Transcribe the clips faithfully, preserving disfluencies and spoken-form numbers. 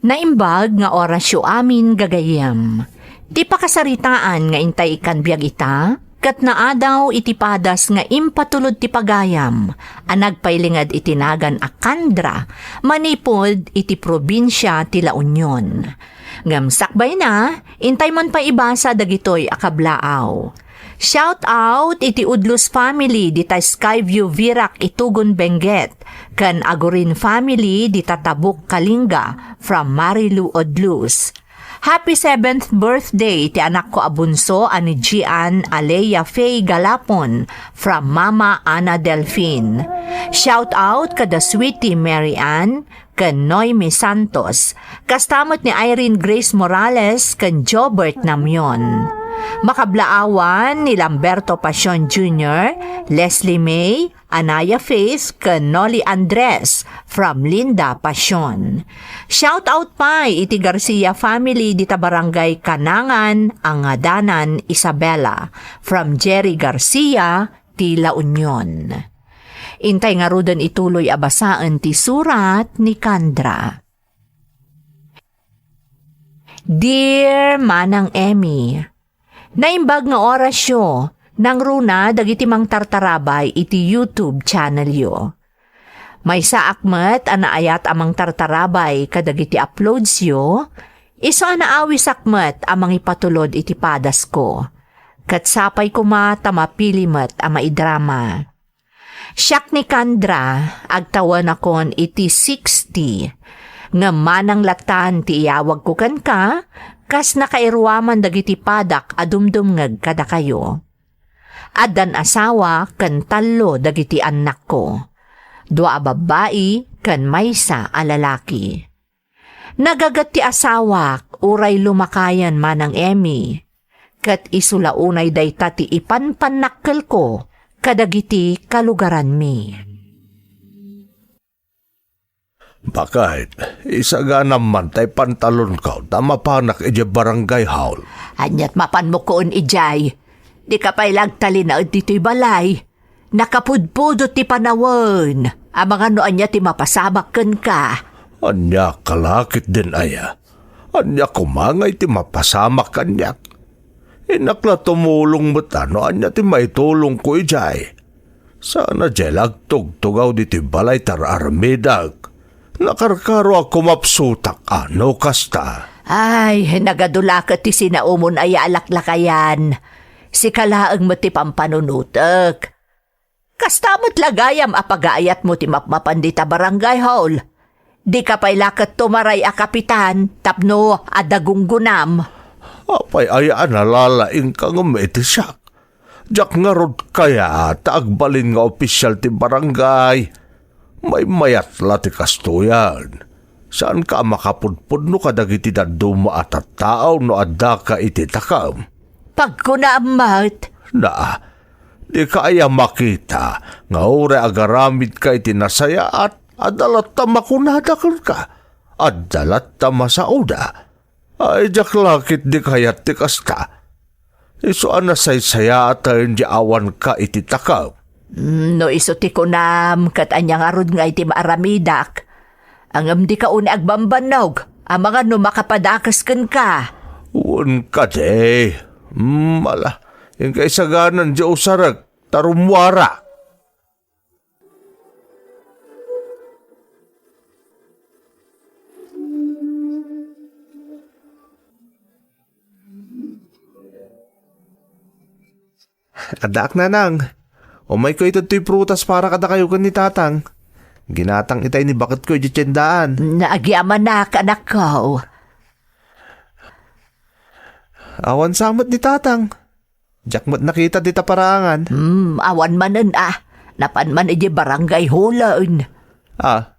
Naimbag nga orasyo amin, gagayyem. Ti pakasaritaan nga intay ikkan biag ita, ket naadaw iti padas nga impatulod ti pagayam a nagpailinged iti nagan a Candra manipud iti probinsia ti La Union. Ngem sakbayna, intay man pay ibasa dagitoy a kablaaw. Shout out iti Udlos family dita Skyview Virac, Itugon, Benguet, ken Agurin family dita Tabuk, Kalinga, from Marilu Udlos. Happy seventh birthday ti anakko a bunso a ni Gian Alea Faye Galapon, from Mama Ana Delfin. Shout out kada Sweetie Mary Ann ken Noemi Santos, kasta met ni Irene Grace Morales ken Jobert Namion. Makablaawan ni Lamberto Pasion Junior, Leslie May, Anaya Faith, ken Nolly Andres from Linda Pasion. Shout out pay iti Garcia family dita Barangay Kanangan, Angadanan, Isabela, from Jerry Garcia, ti La Union. Intay ngaruden ituloy a basaen ti surat ni Candra. Dear Manang Emmy, naimbag nga orasyo, nangruna dagiti mangtartarabay iti YouTube channelyo. Maysaak met a naayat a mangtartarabay kadagiti uploadsyo, isu a naawisak met a mangipatulod iti padasko. Ket sapay koma ta mapili met a maidrama. Siak ni Candra, agtawenakon iti sixty. Ngem manang lattan ti iyawagko kenka, kas nakairuaman dagiti padak a dumdumngeg kadakayo. Addan asawa ken tallo dagiti annakko. Dua a babbai ken maysa a lalaki. Nagaget ti asawak uray lumakayan, Manang Emmy, ket isu la unay dayta ti ipanpannakkelko kadagiti kalugaranmi. Bakit? Isaganam man tay pantalonko ta mapanak idiay barangay hall. Aniat mapanmo koon idiay? Dika pay la agtalinaed ditoy balay. Nakapudpudot ti panawen. Amangan no ania ti mapasamak kenka. Ania ka la ketdin aya? Ania koma nga iti mapasamak kaniak? Innak la tumulong met no ania ti maitulongko idiay. Saan a diay la agtugtugaw ditoy balay ti ar-aramidak. Nakarkaroak koma, apsutak a no kasta. Ay, nagadu la ket ti sinaumon aya a laklakayan. Sika laeng met ti pampanunotek. Kasta met la gayam a pagaayatmo ti mapmapan dita barangay hall. Dika pay la ket tumaray a kapitan tapno adda gunggonam. Apay aya a nalalaingka ngem iti siak? Diak ngarud kayat ta agbalin nga opisial ti barangay. Maymayat la ti kastoyan. Saanka a makapudpudno kadagiti dadduma a tattao no addaka iti takem. Pagkunaam met. Naa, dika aya makita nga uray agaramidka iti nasayaat, adda latta makunada kenka. Adda latta masaoda. Ay, diak la ketdi kayat ti kasta. Isu a nasaysayaaten ti awanka iti takem. Mm, no isu ti kunam, ket ania ngarud ngay ti maaramidak? Ngem dika unay agbambannog, amangan no makapadakes kenka. Wen kadi. Mm, ala, inka isaganan ti usarek, ta rummuara. Addaak, nanang. Umayko ited toy prutas para kadakayo ken ni tatang. Ginatang itay ni baketko idiay tiendaan. Naagyamanak, anakko. Awan sa met ni tatang. Diak met nakita dita paraangan. Hmm, awan manen a. Napan man idiay barangay hall-en. Ah,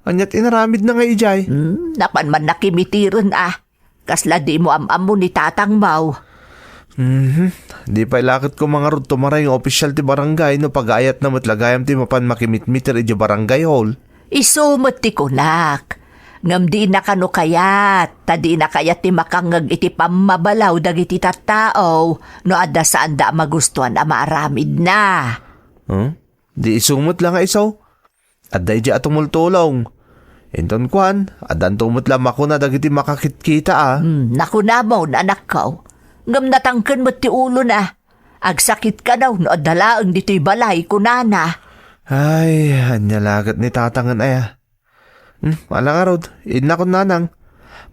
aniat inaramidna nga idiay? Hmm, napan man nakimitiren a. Kasla dimo am-ammo ni tatangmo. Mhm. Di pay la ket koma ngarud tumaray nga opisial ti barangay no pagaayatna met la gayam ti mapan makimitmiter idiay barangay hall. Isu met ti kunak. Ngem dina kano kayat, ta dina kayat ti makangngeg iti pammabalaw dagiti tattao no adda saanda a magustuan a maaramidna. Hmm? Di isu met la nga isu? Adda idiay a tumultulong. Inton kuan, addanto met la makuna dagiti makakitkita a. Hmm, nakunamon, anakko. Ngem natangken met ti ulona. Agsakit kano no adda laeng ditoy balay, kunana. Ay, ania la ket ni tatangen aya? Hmm, ala ngarud, innakon nanang.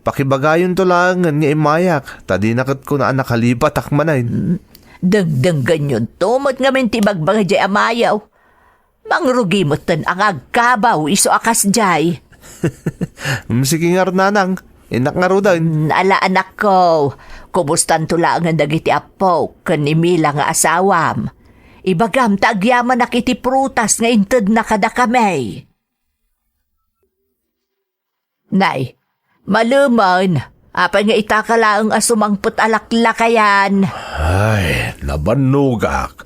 Pakibagayonto laengen nga immayak, ta dina ket kuna a nakalipatak manen. Hmm, dengdenggenyonto met ngamin ti ibagbaga jay a mayaw. Mangrugi metten a nga agkabaw isu a kasjay. Hmm, sige ngarud, nanang. Innak ngaruden. Hmm, ala, anakko. Kumustanto laengen dagiti appok ken ni Mila nga asawam? Ibagam ta agyamanak iti prutas nga intedna kadakami. Nay, malemen, apay nga itaka laeng a sumangpet a laklakayan? Ay, nabannogak.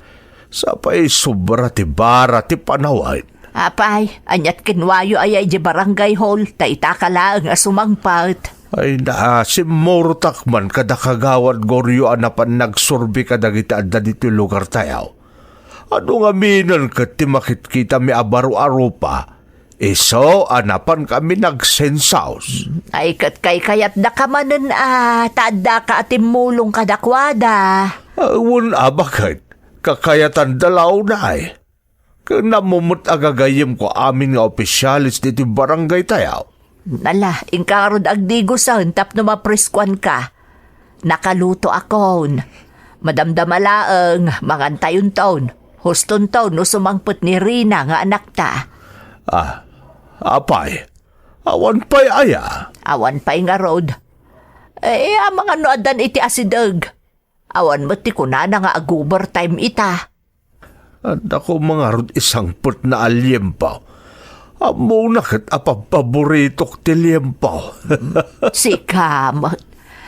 Sapay sobra ti bara ti panawen. Apay, aniat kenkuayo aya idiay barangay hall, ta itaka laeng a sumangpet? Ay na, simmurotak man kada Kagawad Goryo a napan nagsurbi kadagiti adda ditoy lugartayo. Adu ngaminen ket ti makitkitami a baro a rupa, isu a napankami nagsensaos. Ay, ket kaykayatdaka manen a, ta addaka a timmulong kadakuada. Ah, wen a, baket? Kakayatanda la unay. Ken ammo met a gagayyemko amin nga opisyales ditoy barangaytayo. Ala, inka ngarud agdigusen tapno mapreskuanka. Nakalutoakon. Madamdama laeng, mangantayonton. Hustonton no sumangpet ni Rina nga anakta. Ah, apay, awan pay aya? Awan pay ngarud. Eh, amangan no addan iti asideg. Awan met ti kunana nga ag-overtime ita. Adda koma ngarud isangpetna a liempo. Ammona ket a pabpaboritok ti liempo. Sika met.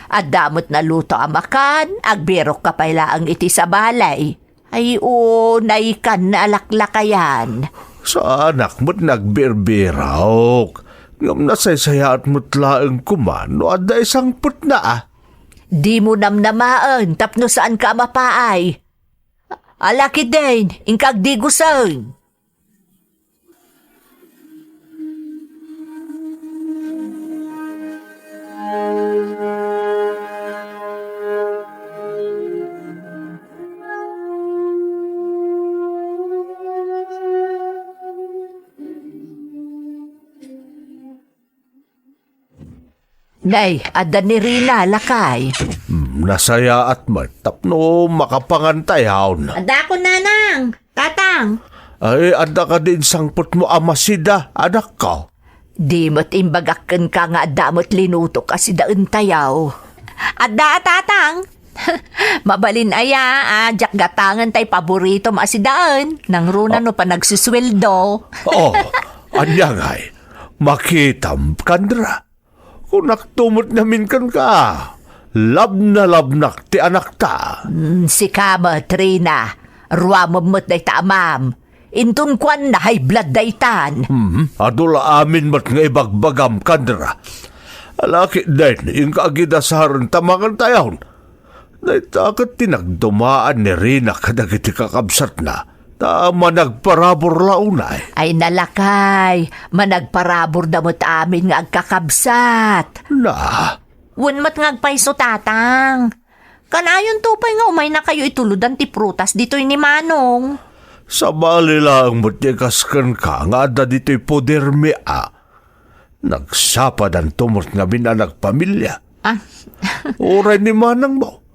Adda met naluto a makan, agbirokka pay laeng iti sabali. Ay, unay kan a laklakayan. Saanak met nagbirbirok. Ngem nasaysayaat met laeng koma no adda isangpetna a. Dimo namnamaen tapno saanka a mapaay. Ala ketdin, inka agdigusen. Nay, adda ni Rina, lakay. Hmm, nasayaat met tapno makapangantayon. Adda ako, nanang, tatang. Ay, adda kadi insangpetmo a masida, anakko? Di met imbagak kenka nga adda met linutok a sidaentayo. Adda a, tatang. Mabalin aya, a, diak gatangen tay paboritom a sidaen, nangruna no panagsusueldo. Oh, ania ngay? Makitam, Kandra. Kunakto met ngamin kenka. Labnalabnak ti anakta. Mm, sika met, Rina. Ruamem met dayta amam. Inton kuan na high blood daytan. Hmm, adu la amin met nga ibagbagam, Kandra. Ala ketdin, inka agidasaren ta mangantayon. Dayta ket ti nagdumaan ni Rina kadagiti kakabsatna, ta managparabur la unay. Ay, nalakay, managparaburda met amin nga agkakabsat. Na? Wen met nga agpayso, tatang. Kanayonto pay nga umaynakayo itulodan ti prutas ditoy ni Manong. Sabali laeng met ti kas kenka nga adda ditoy podermi a. Nagsapadanto met ngamin a nagpamilia. Ah. Uray ni manangmo.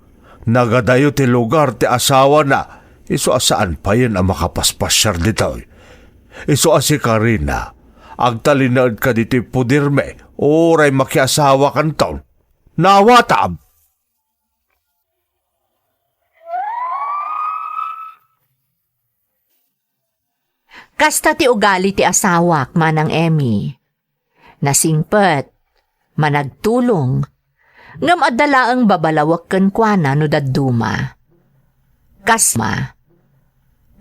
Nagadayo ti lugar ti asawana, isu a saan payen a makapaspasiar ditoy. Isu a si Karina, agtalinaedka ditoy podermi, uray makiasawakanton. Nawatam! Kasta ti ugali ti asawak, Manang Emmy. Nasingpet, managtulong, ngem adda laeng babalawek kenkuana no dadduma. Kasma,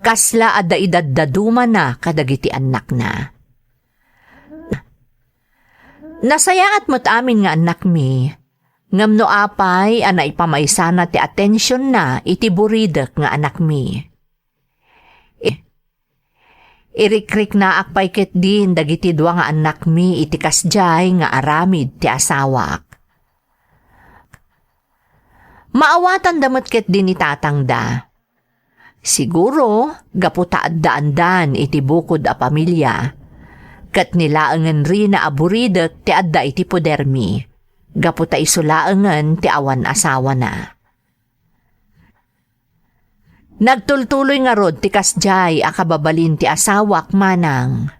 kasla adda idaddadumana kadagiti annakna. Nasayaat met amin nga annakmi, ngem no apay a naipamaysana ti atensionna iti buridek nga anakmi. I-, Irikriknaak pay ketdin dagiti dua nga annakmi iti kasdiay nga aramid ti asawak. Maawatanda met ketdi ni tatangda. Siguro, gapu ta addaandan iti bukod a pamilia, ket ni laengen Rina a buridek ti adda iti podermi, gapu ta isu laengen ti awan asawana. Nagtultuloy ngarud ti kasdiay a kababalin ti asawak manang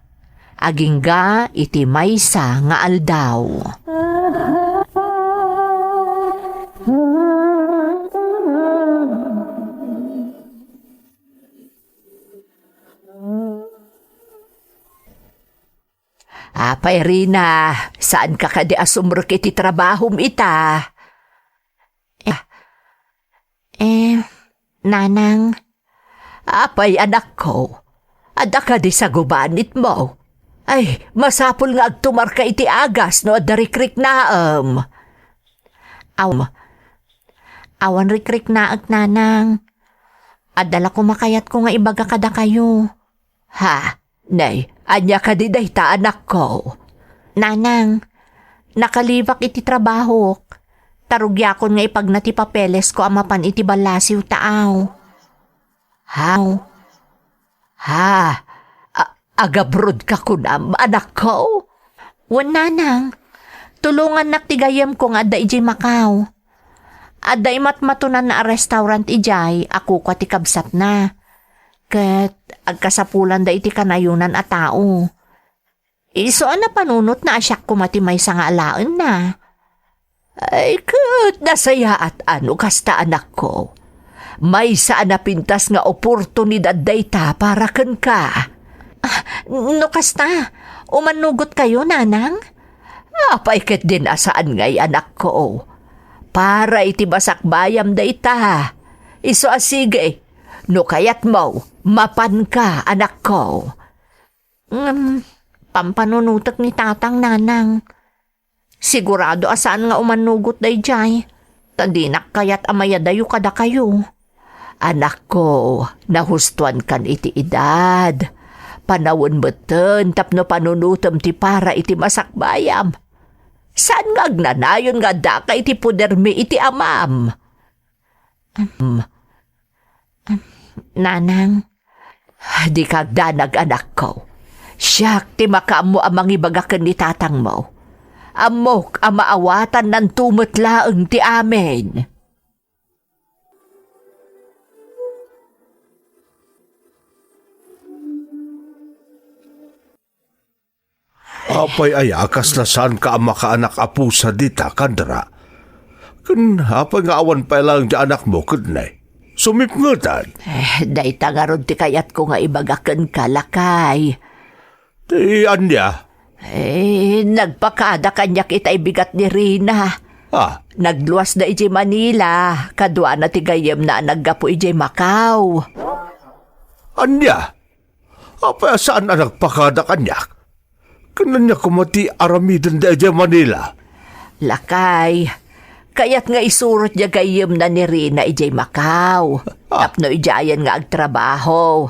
agingga iti maysa nga aldaw. Apay, Rina, saanka kadi a sumrek iti trabahom ita? Eh, eh, nanang. Apay, anakko, adda kadi sagubanitmo? Ay, masapul nga agtumarka iti agas no adda rikriknaem. Aw, awan rikriknaek, nanang. Adda la koma kayatko nga ibaga kadakayo. Ha? Nay, ania kadi dayta, anakko? Nanang, nakalibak iti trabahok. Ta rugiakon nga ipagna ti papelesko a mapan iti ballasiw ta aw. Haw. Ha? A-, agabrodka kunam, anakko? Wen, nanang. Tulongannak ti gayyemko nga adda idiay Macau. Adda imatmatonanna a restaurant idiay a kukua ti kabsatna. Ket agkasapulanda iti kanayonan a tao. Isu a napanunotna a siak koma ti maysa nga alaenna. Ay, ket nasayaat a no kasta, anakko. Maysa a napintas nga oportunidad dayta para kenka. Ah, no kasta, umannugotkayo, nanang? Apay ketdin a saan ngay, anakko? Para iti masakbayam dayta. Isu a sige, no kayatmo, mapanka, anakko. Ngem, pampanunotek ni tatang, nanang. Sigurado a saan nga umannugot daydiay, ta dinak kayat a mayadayo kadakayo. Anakko, nahustoankan iti edad. Panawen metten tapno panunotem ti para iti masakbayam. Saan nga agnanayon nga addaka iti podermi iti amam? Am, am, nanang. Dika agdanag, anakko. Siak ti makaammo a mangibaga ken ni tatangmo. Ammok a maawatannanto met laeng ti amin. Apay aya a kasla saanka a makaanak a pusa dita, Kandra? Ken apay nga awan pay laeng ti anakmo ket ne? Sumipngetan. Eh, dayta ngarud ti kayatko nga ibaga kenka, lakay. Ti ania? Eh, nagpakada kaniak itay bigat ni Rina. Ah. Nagluasda idiay Manila, kaduana ti gayyemna a naggapu idiay Macau. Ania? Apay a saan a nagpakada kaniak? Ken ania koma ti aramidenda idiay Manila? Lakay, kayat nga isurot diay gayyemna ni Rina idiay Macau, ah, tapno idiayen nga agtrabaho.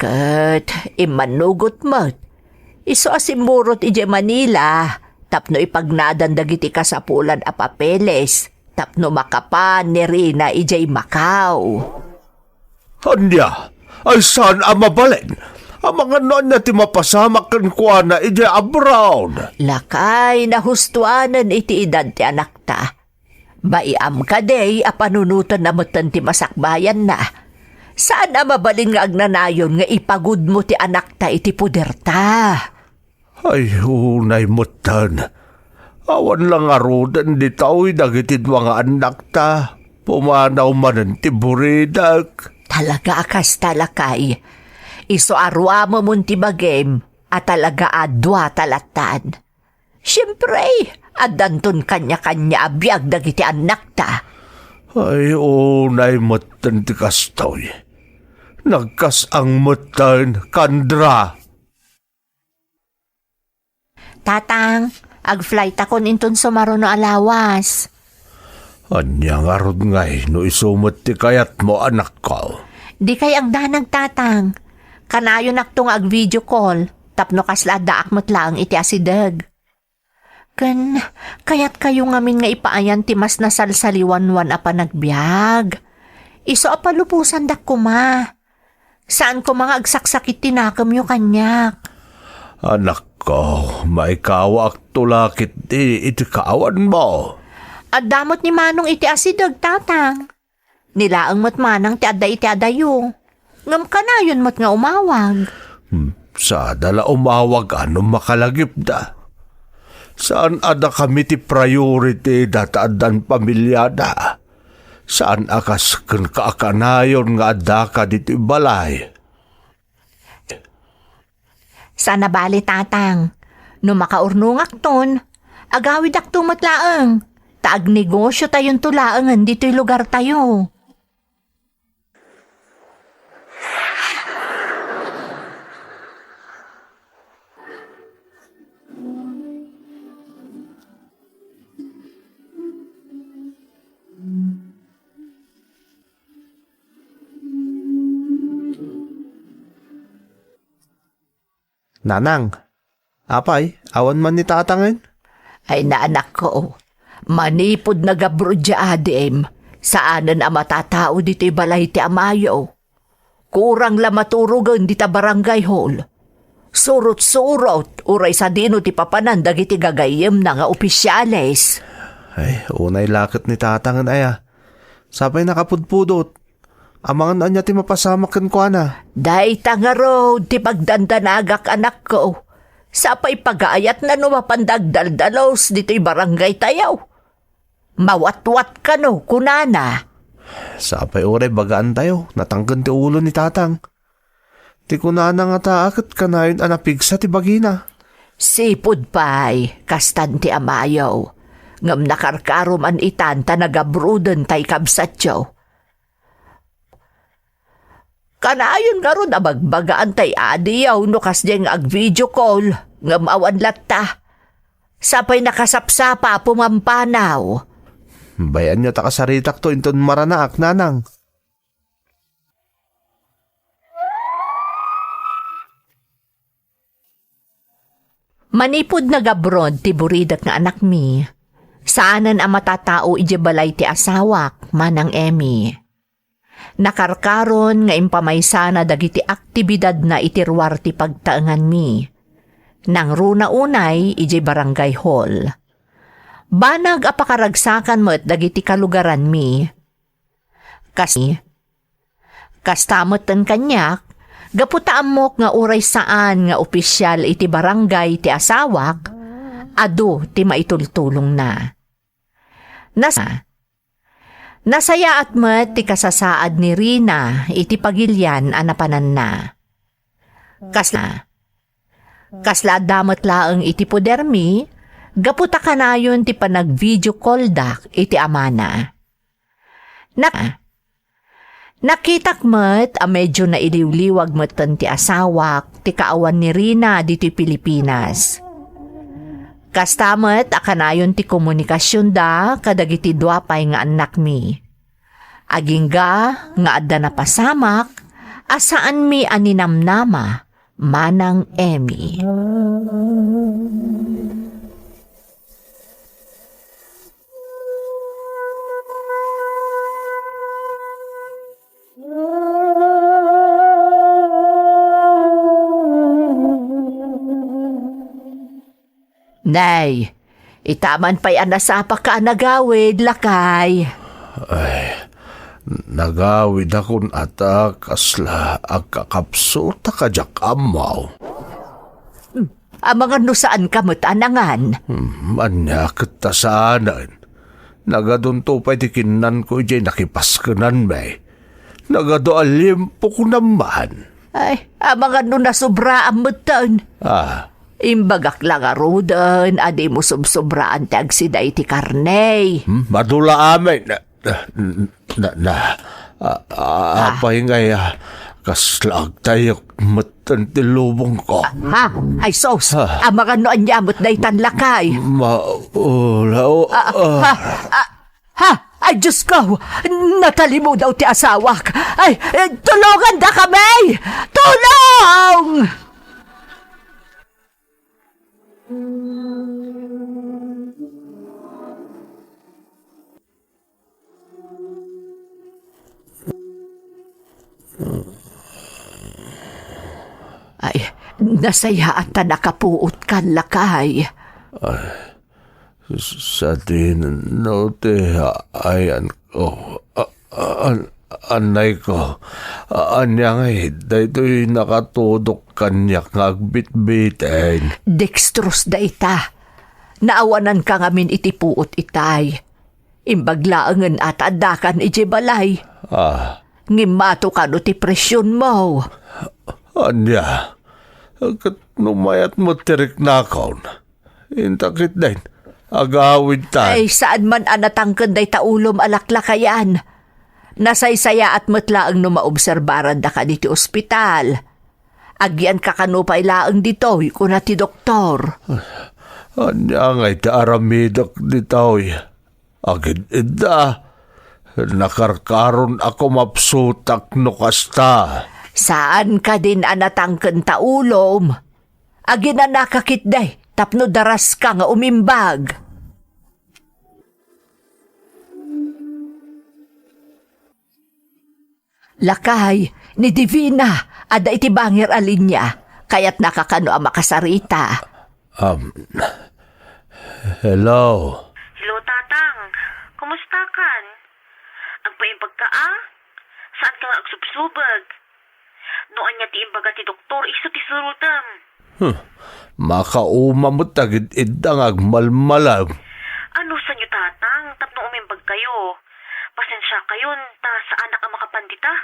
Ket immannugot met. Isu a simmurot idiay Manila tapno ipagnadan dagiti kasapulan a papeles tapno makapan ni Rina idiay Macau. Ania? Ay saan a mabalin? Amangan no ania ti mapasamak kenkuana idiay abroad? Lakay, nahustoanen iti edad ti anakta. Bayaam kadi a panunotenna metten ti masakbayanna. Saan a mabalin nga agnanayon nga ipagudmo ti anakta iti poderta. Ay, unay metten. Awan la ngaruden ditoy dagiti dua nga annakta. Pumanaw manen ti buridek. Talaga a kasta, lakay. Isu a ruamemon ti bagim a talaga a dua ta lattan. Siempre, addanton kaniakania a biag dagiti annakta. Ay, unay metten ti kastoy. Nagkas-ang metten, Kandra. Tatang, agflightakon inton sumaruno a lawas. Ania ngarud ngay no isu met ti kayatmo, anakko? Dikay agdanag, Tatang. Kanayonakto nga ag-video call tapno kasla addaak met laeng iti asideg. Ken kayatkayo ngamin nga ipaayan ti mas nasalsaliwanwan a panagbiag. Isu a palubosandak koma. Saan koma nga agsaksakit ti nakemyo kaniak. Anakko, maikawaakto la ketdi iti kaawanmo. Adda met ni Manong iti asideg, Tatang. Ni laeng met manang ti adda iti adayo. Ngem kanayon met nga umawag. Hmm, sada la umawag a no makalagipda. Saan a dakami ti priority da ta addan pamiliada. Saan a kas kenka a kanayon nga addaka ditoy balay. Saan a bale, Tatang. No makaurnongakton, agawidakto met laeng, ta agnegosiotayon to laengen ditoy lugartayo. Nanang, apay, awan man ni Tatangen? Ay, anakko, manipud nagabroad diay adim, saanen a matatao ditoy balay ti amayo. Kurang la maturogen dita barangay hall. Surot-surot, uray sadino ti papanan dagiti gagayyemna nga opisyales. Ay, unay la ket ni Tatangen aya. Sapay nakapudpudot. Amangan ania ti mapasamak kenkuana? Dayta ngarud ti pagdandanagak, anakko. Sapay pagaayatna no mapanda agdaldalus ditoy barangaytayo. Mawatwat kano, kunana. Sapay uray bagaantayo, natangken ti ulo ni Tatang. Ti kunana ngata a ket kanayon a napigsa ti bagina. Sipud pay, kastan ti amayo. Ngem nakarkaro man itan ta nagabroaden tay kabsatyo. Kanayon ngarud a bagbagaan tay adiyo no kasdiay nga ag-video call, ngem awan latta. Sapay nakasapsapa a pumampanaw. Bay-anyo ta kasaritakto inton maranaak, Nanang. Manipud nagabroad ti buridak nga anakmi, saanen a matatao idiay balay ti asawak, Manang Emmy. Nakarkaron nga impamaysana dagiti aktibidadna iti ruar ti pagtaenganmi. Nangruna unay idiay barangay hall. Banag a pakaragsakan met dagiti kalugaranmi. Kas-, kasta metten kaniak, gapu ta ammok nga uray saan nga opisyal iti barangay ti asawak, adu ti maitultulongna. Nas-, nasayaat met ti kasasaad ni Rina iti pagilian a napananna. Kasla, kasla adda met laeng iti podermi, gapu ta kanayon ti panag-video calldak iti amana. Nak-, nakitak met a medio nailiwliwag metten ti asawak ti kaawan ni Rina ditoy Pilipinas. Kasta met a kanayon ti komunikasionda kadagiti dua pay nga annakmi. Agingga nga adda napasamak a saanmi a ninamnama, Manang Emmy. Nay, ita man pay a nasapaka a nagawid, lakay. Ay, nagawidakon ata kasla agkakapsulta ka diak ammo. Hmm, amangan no saanka met a nangan. Hmm, ania ket ta saanen? Nagadunto pay ti kinnanko idiay nakipaskenanmi. Nagadu a limpok naman. Ay, amangan no nasobraam metten. Ah. Imbagak la ngaruden a dimo sobsobraan ti agsida iti karne. Hmm, adu la amin. Na, na, na, a, a, Ah. apay ngay, ah, kasla agtayyek metten ti lubongko. Ha? Ay, sus! Ah. Amangan no ania met daytan, lakay. Ma-, ula-, o-, Ah, ah. ha? Ah, Ha? Ay, Diyos ko! Natalimudaw ti asawak! Ay, eh, tulongandakami! Tulong! Ay, nasayaat ta nakapuotkan, lakay. Ay, sadino ti ayanko? A-, a-, an-, annayko. A-, ania ngay, daytoy nakatudok kaniak nga agbitbiten. Dextrose dayta. Naawananka ngamin iti puot itay. Imbag laengen a ta addakan idiay balay. Ah. Ngem mato kano ti presionmo? Ania? Ket no mayat met ti riknakon, inta ketdin, agawidtan. Ay, saan man a natangken dayta ulom a laklakayan. Nasaysayaat met laeng no maobserbarandaka ditoy ospital. Agyanka kano pay laeng ditoy, kuna ti doktor. Ania ngay ti aramidek ditoy? Agid-idda, nakarkaron a kumapsutak no kasta. Saan kadin a natangken ta ulom? Aginanaka ketdi tapno daraska nga umimbag. Lakay, ni Divina, adda iti bangir a linia. Kayatnaka kano a makasarita? Um, hello? Hello, Tatang. Kumustakan? Agpaimbagka a? Saanka nga agsubsubeg? No ania ti imbaga ti doktor, isu ti surotem. Huh. Makauma met agid-idda nga agmalmalem. Anusanyo, Tatang, tapno umimbagkayo? Pasensiakayon, ta saanak a makapan dita.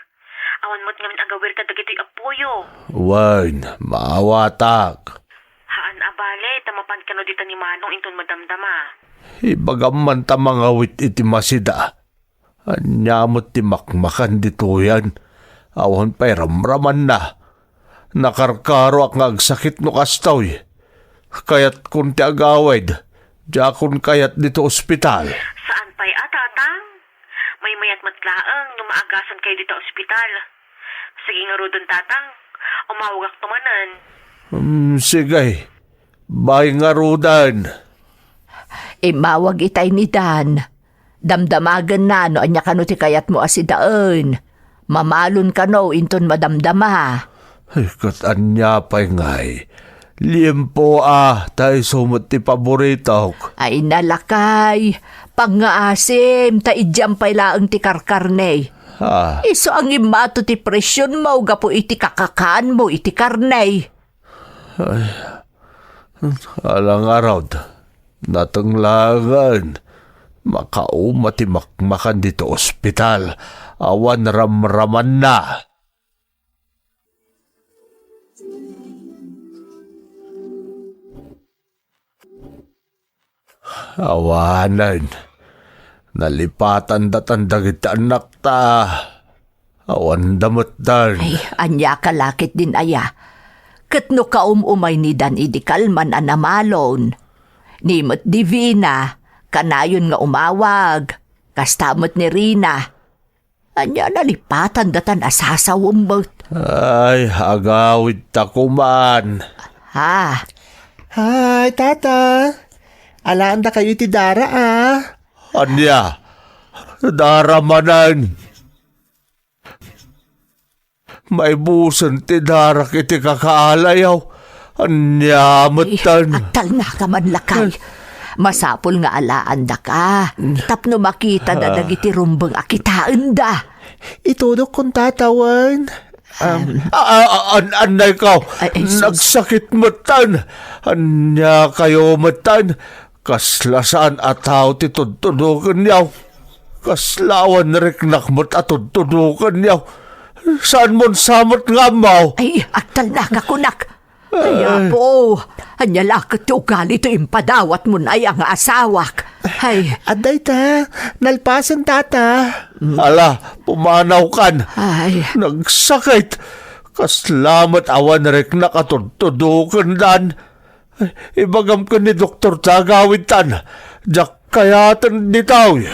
Awan met ngamin agawir kadagitoy appoyo. Wen, maawatak. Haan a bale, ta mapan kano dita ni Manong inton madamdama. Ibagam man ta mangawit iti masida. Ania met ti makmakan ditoyen? Awan pay ramramanna. Nakarkaroak nga agsakit no kastoy. Kayatkon ti agawid. Diakon kayat ditoy ospital. Saan pay a, Tatang? Maymayat met laeng no maagasankayo dita ospital. Sige ngaruden, Tatang. Umawagakto manen. Hmm, sige. Bye ngaruden. Immawag itay ni Dan. Damdamagenna no ania kano ti kayatmo a sidaen. Mamalon kano inton madamdama. Ay, ket ania pay ngay? Liempo a, ta isu met ti paboritok. Ay, nalakay. Pangngaasim, ta idiam pay laeng ti karkarne. Ah. Isu a ngimmato ti presionmo gapu iti kakakaanmo iti karne. Ay, ala ngarud, nateng laengen. Makauma ti makmakan ditoy ospital. Awan ramramanna. Awanen. Nalipatandatan dagiti annakta. Awanda metten. Ay, ania ka lakit din aya? Ket no kaum-umay ni Dan idi kalman a namalon. Ni met Divina, kanayon nga umawag. Kasta met ni Rina. Ania nalipatan datan a sasawem met? Ay, agawid ta kuman. Ha? Ay, tata. Alaandakayo iti dara, a. Ania? Dara manen. Maibusen ti darak iti kakaalayaw. Ania metten? Ay, agtalnaka man lakay. Masapul nga alaandaka. Tapno makita da dagiti rumbeng a kitaenda. Itudok kon tatawen. Um, a, a, a, an, annay kaw. Ay, ay, sus. Nagsakit metten. Ania kayo metten? Kasla saan a tao ti tudtudokenyaw. Kasla awan riknak met a tudtudokenyaw. Saan mon sa met nga ammo? Ay, agtalnaka kunak. Ay, Apo, ania la ket ti ugali ti impadawatmon aya nga asawak? Ay. Adda ita, nalpasen tata. Ala, pumanawkan. Ay. Nagsakit. Kasla met awan riknak a tudtudokendan. Ay, ibagam ken ni doktor ta agawidtan. Diak kayaten ditoy.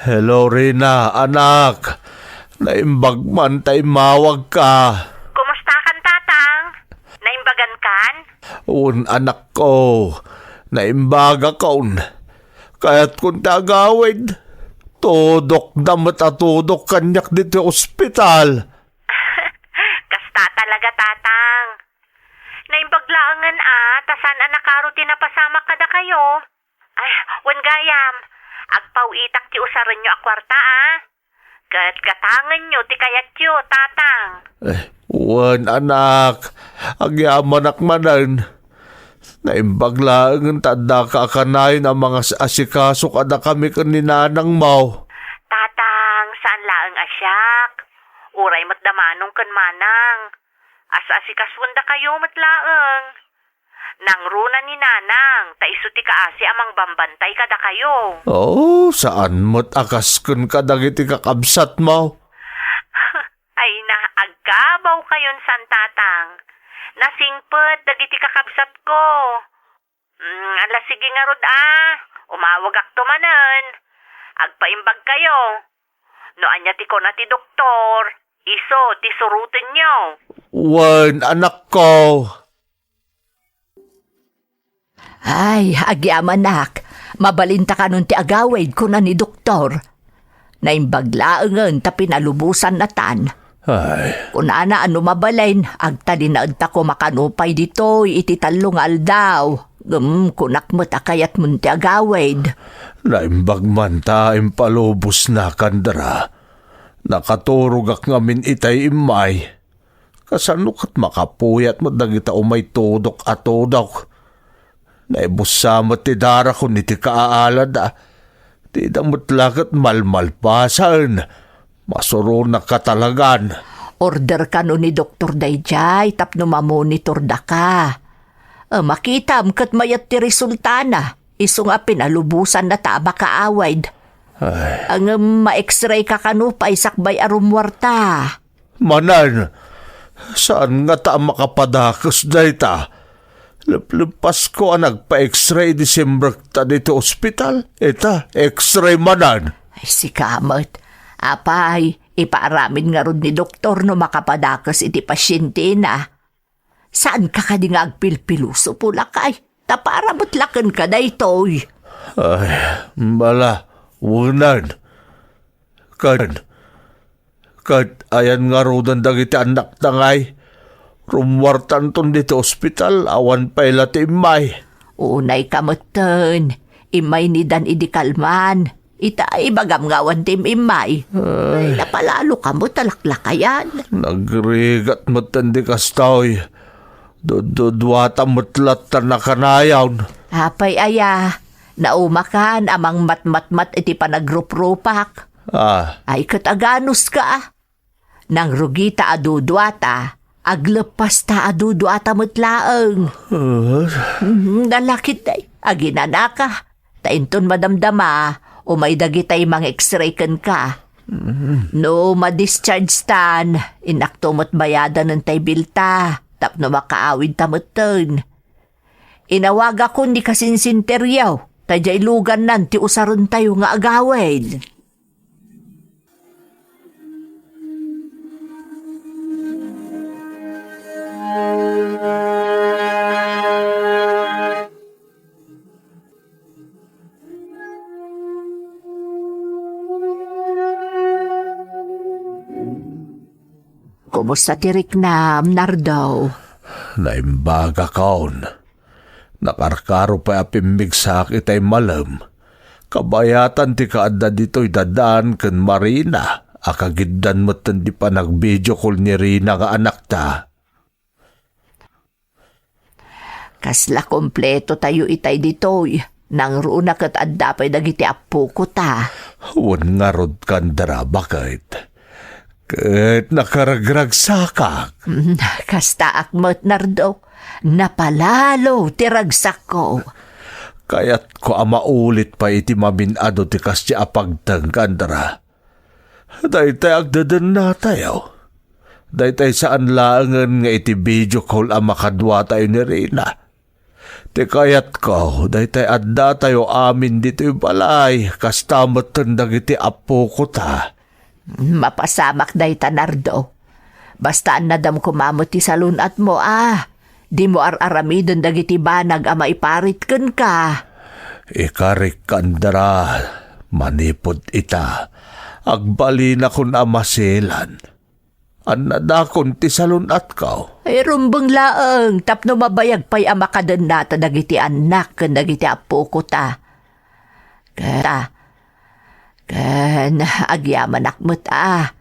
Hello, Rina, anak. Naimbag man ta immawagka. Kumustakan, Tatang? Naimbagankan? Wen, anakko. Naimbagakon. Kayatkon ti agawid. Tudokda met a tudok kaniak ditoy ospital. Kasta talaga, Tatang. Naimbag laengen a, ta saan a nakaro ti napasamak kadakayo. Ay, wen gayam, agpaw-itak ti usarenyo a kuarta, a. Ket gatangenyo ti kayatyo, Tatang. Eh, wen, anak, agyamanak manen. Naimbag laengen ta addaka a kanayon a mangas-asikaso kadakami ken ni nanangmo. Tatang, saan laeng a siak. Uray met da Manong ken Manang. As-asikasuendakayo met laeng. Nangruna ni Nanang, ta isu ti kaasi a mangbambantay kadakayo. Oh, saan met a kas ken kadagiti kakabsatmo? Ay na, agkabawkayon san, Tatang. Nasingpet dagiti kakabsatko. Mm, ala, sige ngarud a. Umawagakto manen. Agpaimbagkayo. No ania ti kuna ti doktor, isu ti surotenyo. Wen, anakko. Ay, agyamanak, mabalinta kanon ti agawid, kuna ni doktor. Naimbag laengen ta pinalubosan natan. Ay. Kunana a no mabalin, agtalinaedta koma kano pay ditoy iti tallo nga aldaw. Ngem kunak met a kayatmon ti agawid. Naimbag man ta impalubosna, Kandra. Nakaturogak ngamin itay immay. Kasano ket makapuyat met dagita umay tudok a tudok? Naibussa met ti darakon iti kaaalada. Dida met la ket malmalpasen. Masuronak katalagan. Order kano ni doktor daydiay tapno mamonitordaka. A, makitam ket mayat ti resultana. Isu nga pinalubosanna ta a makaawid. Ay. Ngem ma-X-ray ka kano pay sakbay a rummuarta. Manen, saan ngata a makapadakes dayta? Lepleppasko a nagpa-X-ray idi simrekta ditoy ospital. Ita, X-ray manen. Ay, sika met. Apay, ipaaramid ngarud ni doktor no makapadakes iti pasientena. Saanka kadi nga agpilpiloso, pulakay? Ta para met la kenka daytoy. Ay, bala, unan. Ket, ket ayan ngaruden dagiti annakta ngay? Rummuartanton ditoy ospital, awan pay la ti immay. Unay ka metten. Immay ni Dan idi kalman. Ita, ibagam nga awan ti im-immay. Ay. Ay, napalalo ka met a laklakayan. Nagrigat metten di kastoy. Dudduduata met latta nakanayon. Apay aya, naumakan a mangmatmatmat iti panagruprupak. Ah. Ay, ket aganuska. Nangrugita a duduata, agleppasta a duduata met laeng. Ah. Mhm, nalakit day, aginanaka. Ta inton madamdama, umay dagitay mang-X-ray kenka. Mm. No ma-discharge tan, innakto met bayadanen tay bilta, tapno makaawid ta metten. Inawagakon ni kasinsinteriaw, ta diay lugannan ti usarentayo nga agawid. Kumusta ti riknam, Nardo? Naimbagakon. Nakarkaro pay a pimmigsaak itay malem. Kabayatan ti kaadda ditoy da Dan ken Marina a kagiddan metten ti panag-video call ni Rina nga anakta. Kasla kompleto tayo itay ditoy. Nangruna ket adda pay dagiti appoko ta. Wen ngarud, Kandra, baket. Ket nakaragragsakak. Mm, kastaak met, Nardo. Napalalo ti ragsakko. Kayatko a maulit pay iti mamin-adu ti kasdi a pagteng, Kandra. Daytay agdedennatayo. Daytay saan laengen nga iti video call a makaduatayo ni Rina. Ti kayatko, daytay addatayo amin ditoy balay, kasta met ken dagiti appoko ta. Mapasamak dayta, Nardo. Basta annadam koma met ti salun-atmo a. Dimo ar-aramiden dagiti banag a maiparit kenka. Ikarik, Kandra, manipud ita, agbalinakon a masilan. Annadakon ti salun-atko. Ay, rumbeng laeng tapno mabayag pay a makadennata dagiti annak ken dagiti appoko ta. Ket, ken agyamanak met a,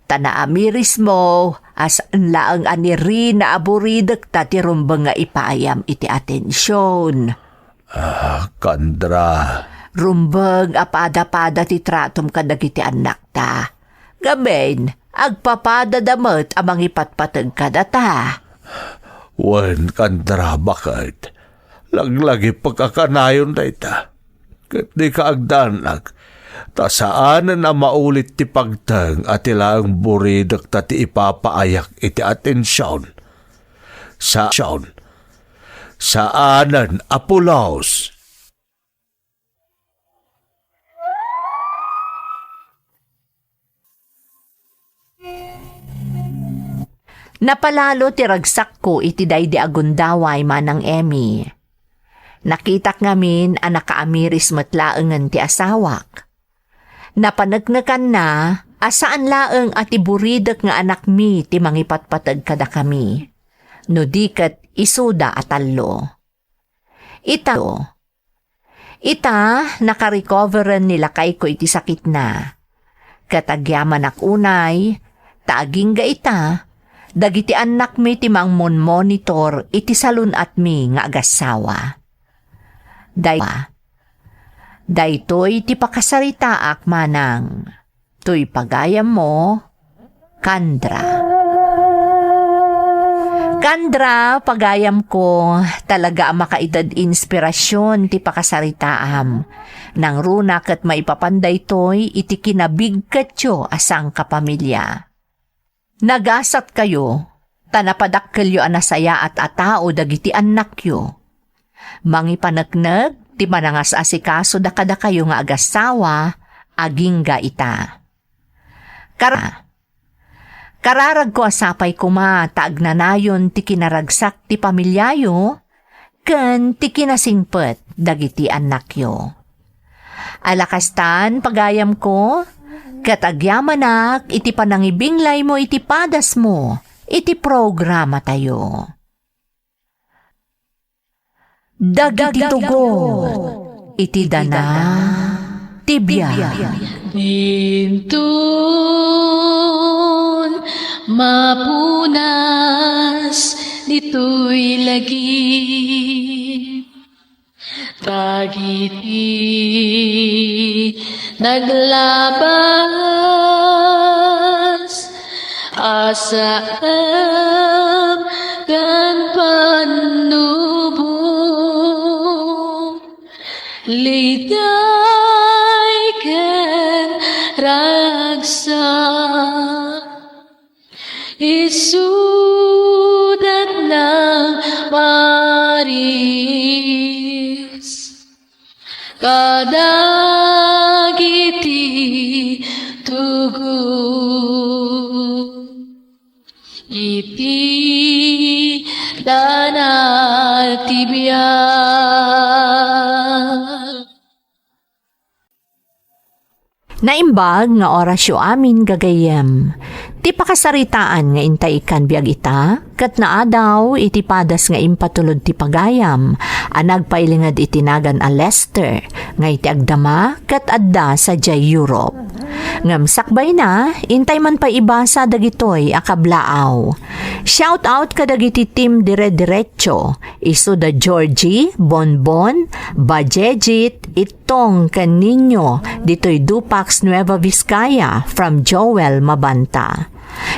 ta naamirismo a saan laeng a ni Rina a buridekta ti rumbeng nga ipaayam iti atension. Ah, Kandra. Rumbeng a pada-pada ti tratom kadagiti annakta. Ngamin, agpapadada met a mangipatpateg kadata. Wen, Kandra, baket? Laglagipek a kanayon dayta. Ket dika agdanag, ta saanen a maulit ti pagteng a ti laeng buridekta ti ipapaayak iti atension. Sa-, saanen a pulos. Napalalo ti ragsakko iti daydi a gundaway, Manang Emmy. Nakitak ngamin a nakaamiris met laengen ti asawak. Napaneknekanna a saan laeng a ti buridek nga anakmi ti mangipatpateg kadakami, no di ket isuda a tallo. Ita, ita, nakarecoveren ni lakayko iti sakitna. Ket agyamanak unay, ta agingga ita, dagiti annakmi ti mangmonmonitor iti salun-atmi nga agassawa. Day-, daytoy ti pakasaritaak, Manang. Toy pagayammo, Kandra. Kandra, pagayamko, talaga a makaited inspirasyon ti pakasaritaam. Nangruna ket maipapan daytoy iti kinabigketyo a sangkapamilya. Nagasatkayo, ta napadakkelyo a nasayaat a tao dagiti annakyo. Mangipaneknek ti panangas-asikasoda kadakayo nga agassawa, agingga ita. Kara-, kararagko a sapay koma ta agnanayon ti kinaragsak ti pamiliayo ken ti kinasingpet dagiti annakyo. Ala kastan, pagayamko, ket agyamanak iti panangibinglaymo iti padasmo iti programatayo. Dagiti tugot iti dana ti biag. Inton mapunas ditoy lagip, dagiti naglabas, asam ken pannubo, liday ken ragsak. Isudat nang maris kadagiti tugot iti dana ti biag. Naimbag nga orasyo amin, gagayyem. Ti pakasaritaan nga intay ikkan biag ita, ket naadaw iti padas nga impatulod ti pagayam a nagpailinged iti nagan a Lester, nga iti agdama ket adda sadiay Europe. Ngem sakbayna, intay man pay ibasa dagitoy a kablaaw. Shout out kadagiti Team Dire Diretso, isu da Georgie, Bonbon, Bajejit, Tong ken Nino ditoy Dupax, Nueva Vizcaya, from Joel Mabanta.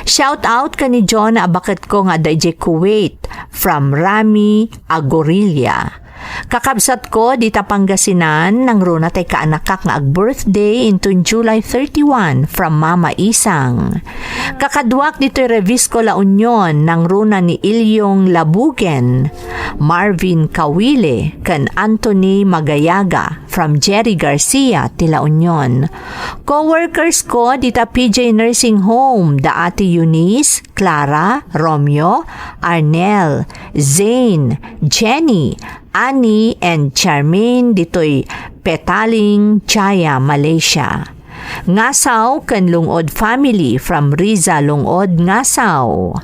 Shout out ken ni John a baketko nga adda idiay Kuwait, from Rami Agorilla. Kakabsatko dita Pangasinan, nangruna tay kaanakak nga ag-birthday inton July thirty-one from Mama Isang. Kakaduak ditoy Revisco, La Union, nangruna ni Ilyong Labugen, Marvin Kawile, ken Anthony Magayaga from Jerry Garcia ti La Union. Coworkers ko dita P J Nursing Home, da Ate Eunice, Clara, Romeo, Arnel, Zane, Jenny, Annie, and Charmaine ditoy Petaling, Jaya, Malaysia. Ngasaw ken Lungod family from Riza, Lungod, Ngasaw.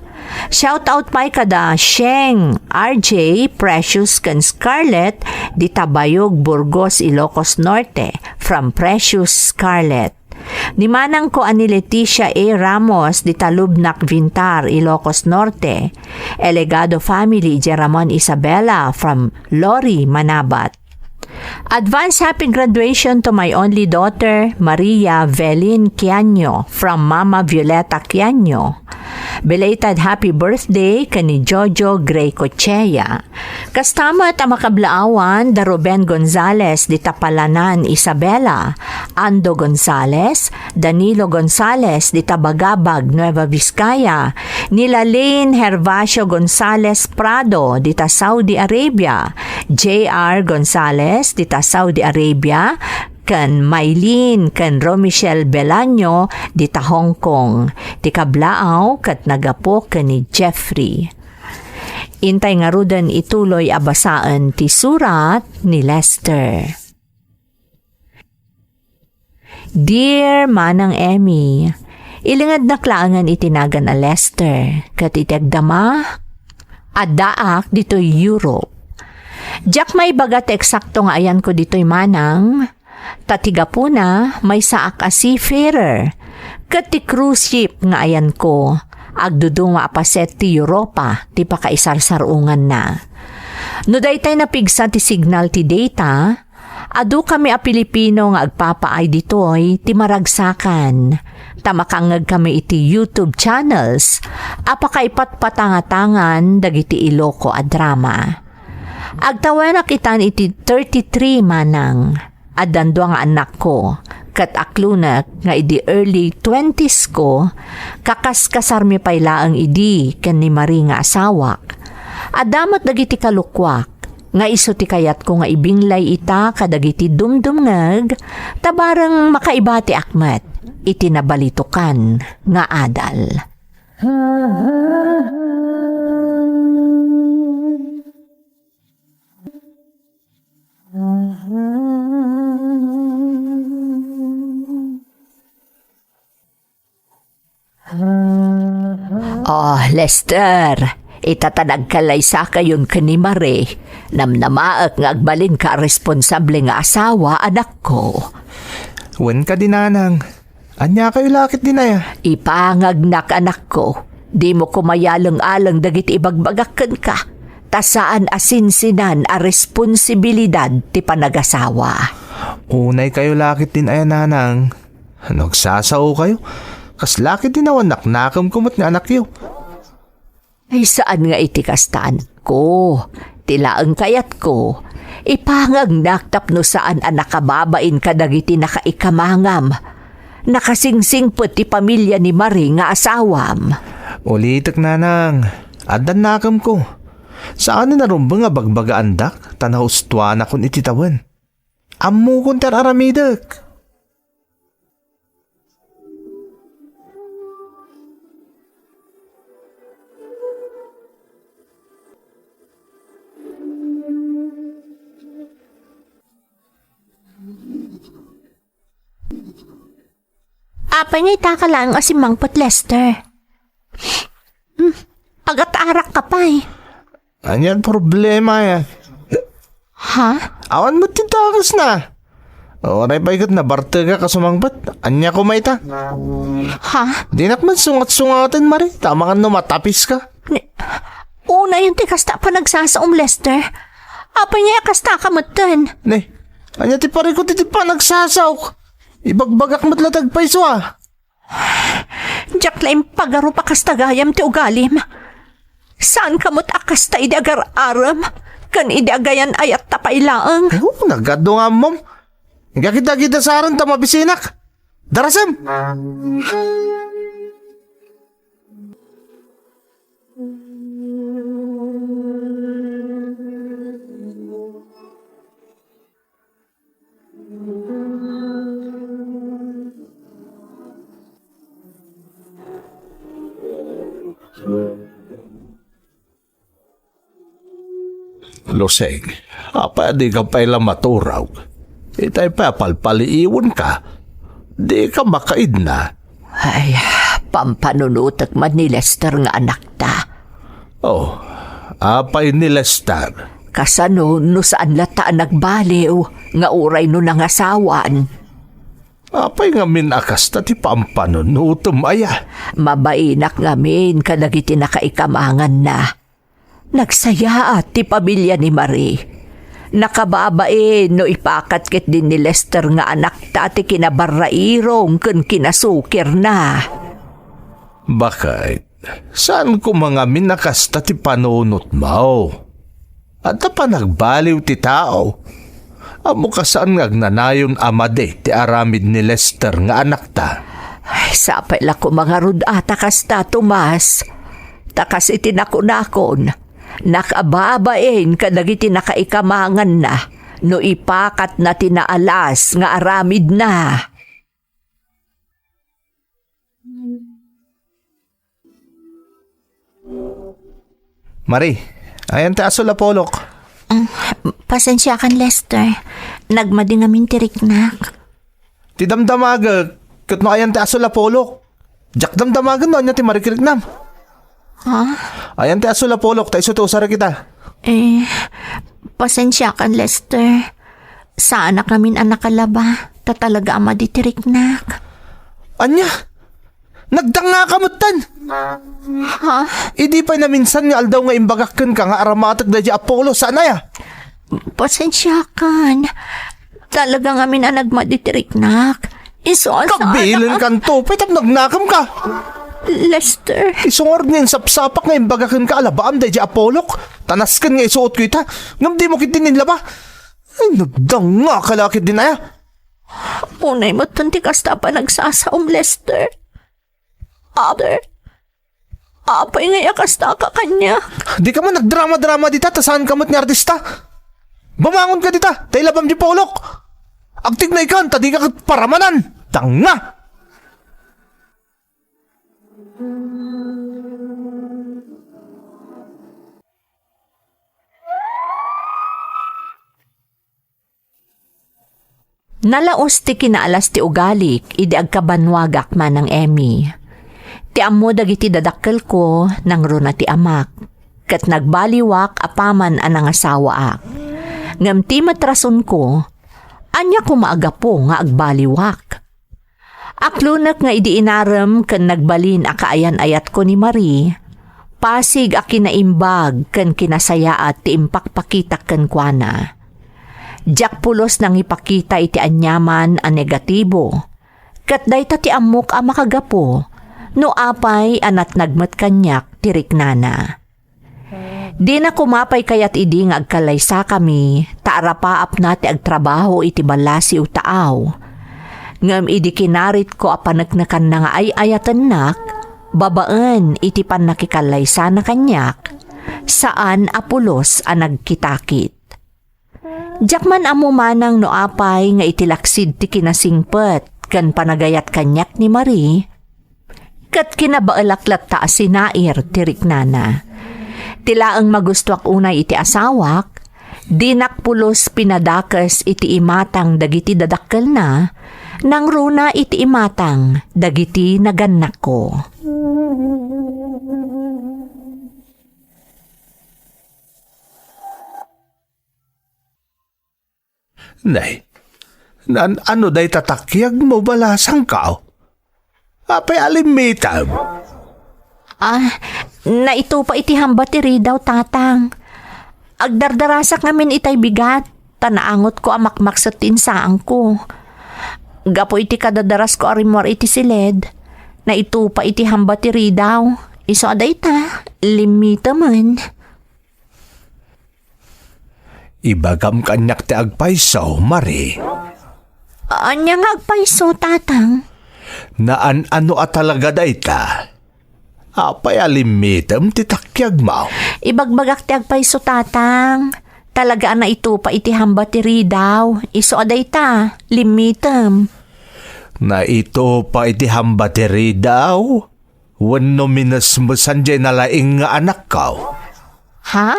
Shout out pay kada Sheng, R J, Precious, ken Scarlett dita Bayog, Burgos, Ilocos Norte from Precious, Scarlett. Ni manangko a ni Leticia A Ramos dita Lubnak, Vintar, Ilocos Norte. Elegado family, Jeramon Isabela from Lori, Manabat. Advance happy graduation to my only daughter, Maria Velin Quiaño, from Mama Violeta Quiaño. Belated happy birthday ken ni Jojo Gray Cochea. Kasta met a makablaawan da Ruben Gonzales dita Palanan, Isabela, Ando Gonzales, Danilo Gonzales dita Bagabag, Nueva Vizcaya, ni Lalin Hervacio Gonzales Prado dita Saudi Arabia, J R Gonzales dita Saudi Arabia, ken Maylene ken Romichelle Belaño dita Hong Kong. Ti kablaaw ket nagapu ken ni Jeffrey. Intay ngaruden ituloy a basaen ti surat ni Lester. Dear Manang Emmy, ilingednak laengen iti nagan a Lester, ket iti agdama, addaak ditoy Europe. Diak maibaga ti eksakto nga ayanko ditoy manang, ta ti gapuna, maysaak a seafarer, ket ti cruise ship nga ayanko, agduduma a paset ti Europa ti pakaisarsar-onganna. No daytay napigsa ti signal ti data, adu kami a Pilipino nga agpapaay ditoy ti maragsakan, ta makangngeg kami iti YouTube channels a pakaipatpatangatangan dagiti Iloko a drama. Agtawenak itan iti thirty-three manang. Addan dua nga annakko, ket aklonek nga idi early twenties ko, kakaskasarmi pay laeng idi ken ni Marie nga asawak. Adda met dagiti kalukoak, nga isu ti kayatko nga ibinglay ita kadagiti dumdumngeg, ta bareng makaibatiak met iti nabalitokan nga adal. Oh, Lester, ita ta nagkalaysakayon ken ni Marie, namnamaek nga agbalinka a responsable nga asawa, anakko. Wen kadi, nanang. Ania kayo la ketdin aya? Ipangagnak, anakko. Dimo koma iyaleng-aleng dagiti ibagbagak kenka, ta saan a sinsinan a responsibilidad ti panagasawa. Unay kayo la ketdin aya, nanang. No agsasao kayo, kasla ketdin awan naknakemko met nga anakyo. Ay, saan nga iti kasta, anakko. Ti laeng kayatko, ipangagnak tapno saan a nakababain kadagiti nakaikamangam. Nakasingsingpet ti pamilia ni Marie nga asawam. Ulitek, nanang, addan nakemko. Saan a narumbeng a bagbagaandak, ta naustuanakon iti tawen. Ammokon ti ar-aramidek. Apay nga ita ka laeng a simmangpet, Lester? Hmm, agat-arak ka pay. Anian problema ya? Ha? Awan met ti dakes na. Uray pay ket nabartek ka kasumangpet. Ania koma ita? Ha? Dinak met sungat-sungaten, Marie, ta amangan no matapis ka. Ni-, unayen ti kasta a panagsasaom, Lester. Apay nga kasta ka metten? Ne, ania ti parikut iti panagsasaok? Ibagbagak met la ti agpayso a. Diak la impagarup a kasta gayam ti ugalim. Saan ka met a kasta idi agar-arem. ken idi agayan-ayatta pay laeng. Oh, nagadu nga ammom. Agidagidasaren ta mabisinak. Darasem! Lusing, apay a dika pay la maturog? Itay pay a palpaliiwenka. Dika makaidna. Ay, pampanunotek man ni Lester nga anakta. Oh, apay ni Lester? Kasano no saan latta a nagbaliw nga uray no nangasawan? Apay ngamin a kasta ti pampanunotem aya? Mabainak ngamin kadagiti nakaikamanganna. Nagsayaat ti pamilia ni Marie. Nakababain no ipakat ketdi ni Lester nga anakta ti kinabarrairong ken kinasukirna. Bakit? Saan koma ngamin a kasta ti panunotmo? Adda panagbaliw ti tao. Ammok a saan nga agnanayon a madi ti aramid ni Lester nga anakta. Ay, sapay la koma ngarud a ta kasta, Tomas. Ta kas iti nakunakon, nakababain kadagiti nakaikamanganna no ipakatna ti naalas nga aramidna. Marie, ayan ti asul a pulok. Mm, pasensiakan, Lester. Nagmadi ngamin ti riknak. Ti damdamagek, ket no ayan ti asul a pulok. Diak damdamagen no ania ti marikriknam. Ha? Ayan ti asul a pulok, ta isu ti usarek ita. Eh, pasensiakan, Lester. Saanak ngamin a nakalaba, ta talaga a madi ti riknak. Ania? Nagdangngaka metten! Ha? Idi pay naminsan nga aldaw nga imbagak kenka nga aramatek daydi a pulok, saan aya? Pasensiakan. Talaga ngamin a nagmadi ti riknak. Isu a saan a Kabilenkanto, pay tapno agnakemka. Lester. Isu ngarud nga insapsapak nga imbagak kenka a labaam daydi a pulok. Ta nasken nga isuotko ita. Ngem dimo ketdin inlaba. Ay, nagdangngaka la ketdin aya. Unay metten ti kasta a panagsasaom, Lester. Apay, apay ngay a kastaka kaniak? Dika man agdrama-drama dita, ta saanka met nga artista. Bumangonka dita, ta ilabam ti pulok. Agtignaykan, ta dika ket paramanan. Dangngak! Nalaus ti kinaalas ti ugalik idi agkabannuagak, Manang Emmy. Ti ammo dagiti dadakkelko, nangruna ti amak, ket nagbaliwak apaman a nangasawaak. Ngem ti met rasonko, ania koma a gapu nga agbaliwak? Aklonek nga idi inarem ken nagbalin a kaayan-ayatko ni Marie, pasig a kinaimbag ken kinasayaat ti impakpakitak kenkuana. Diak pulos nangipakita iti aniaman a negatibo, ket dayta ti ammok a makagapu no apay a natnag met kaniak ti riknana. Dina koma pay kayat idi nga agkallaysakami, ta arapaapna ti agtrabaho iti ballasiw taaw. Ngem idi kinaritko a paneknekanna nga ay-ayatennak, babaen iti pannakikallaysana kaniak, saan a pulos a nagkitakit. Diak man ammo manang no apay nga iti laksid ti kinasingpet ken panagayat kaniak ni Marie, ket kinabaelak latta a sinair ti riknana. Ti laeng magustuak unay iti asawak, dinak pulos pinadakes iti imatang dagiti dadakkelna, nangruna iti imatang dagiti nagannakko. Nay, naan-ano dayta takiagmo, balasangko? Apay a limmitem? Ah, naitupa iti hamba ti ridaw, Tatang. Agdardarasak ngamin itay bigat, ta naangotko a makmakset ti insaangko. Gapu iti kadadarasko a rimmuar iti siled, naitupa iti hamba ti ridaw. Isu a dayta, limmitemen. Ibagam kaniak ti agpayso, Marie. Ania nga agpayso, Tatang? Naan-ano a talaga dayta. Apay a limmitem ti takiagmo? Ibagbagak ti agpayso, Tatang. Talaga a naitupa iti hamba ti ridaw. Isu a dayta, limmitem. Naitupa iti hamba ti ridaw? Wenno minesmesan diay nalaing nga anakko? Ha?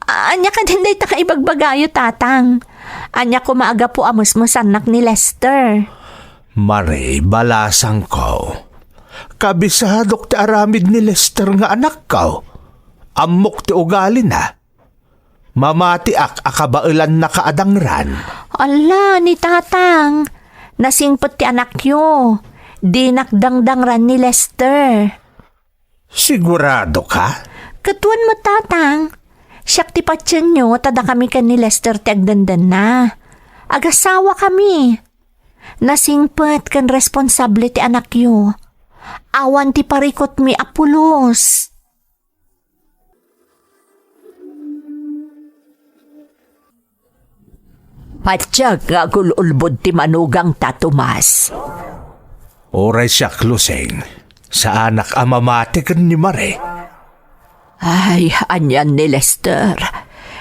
Ania kadin dayta nga ibagbagayo, Tatang? Ania koma a gapu a mesmesannak ni Lester? Marie, balasangko. Kabisadok ti aramid ni Lester nga anakko. Ammok ti ugalina. Mamatiak a kabaelanna ka a dangran. Ala, ni Tatang, nasingpet ti anakyo. Dinak dangdangran ni Lester. Sigurado ka? Ket wen met, Tatang. Siak ti patienyo ta dakami ken ni Lester ti agdandanna. Agasawakami. Nasingpet ken responsable ti anakyo. Awan ti parikutmi a pulos. Patiek nga agul-ulbod ti manugangta, Tomas. Uray siak, Lusing, saanak a mamati ken ni Marie. Ay, anian ni Lester.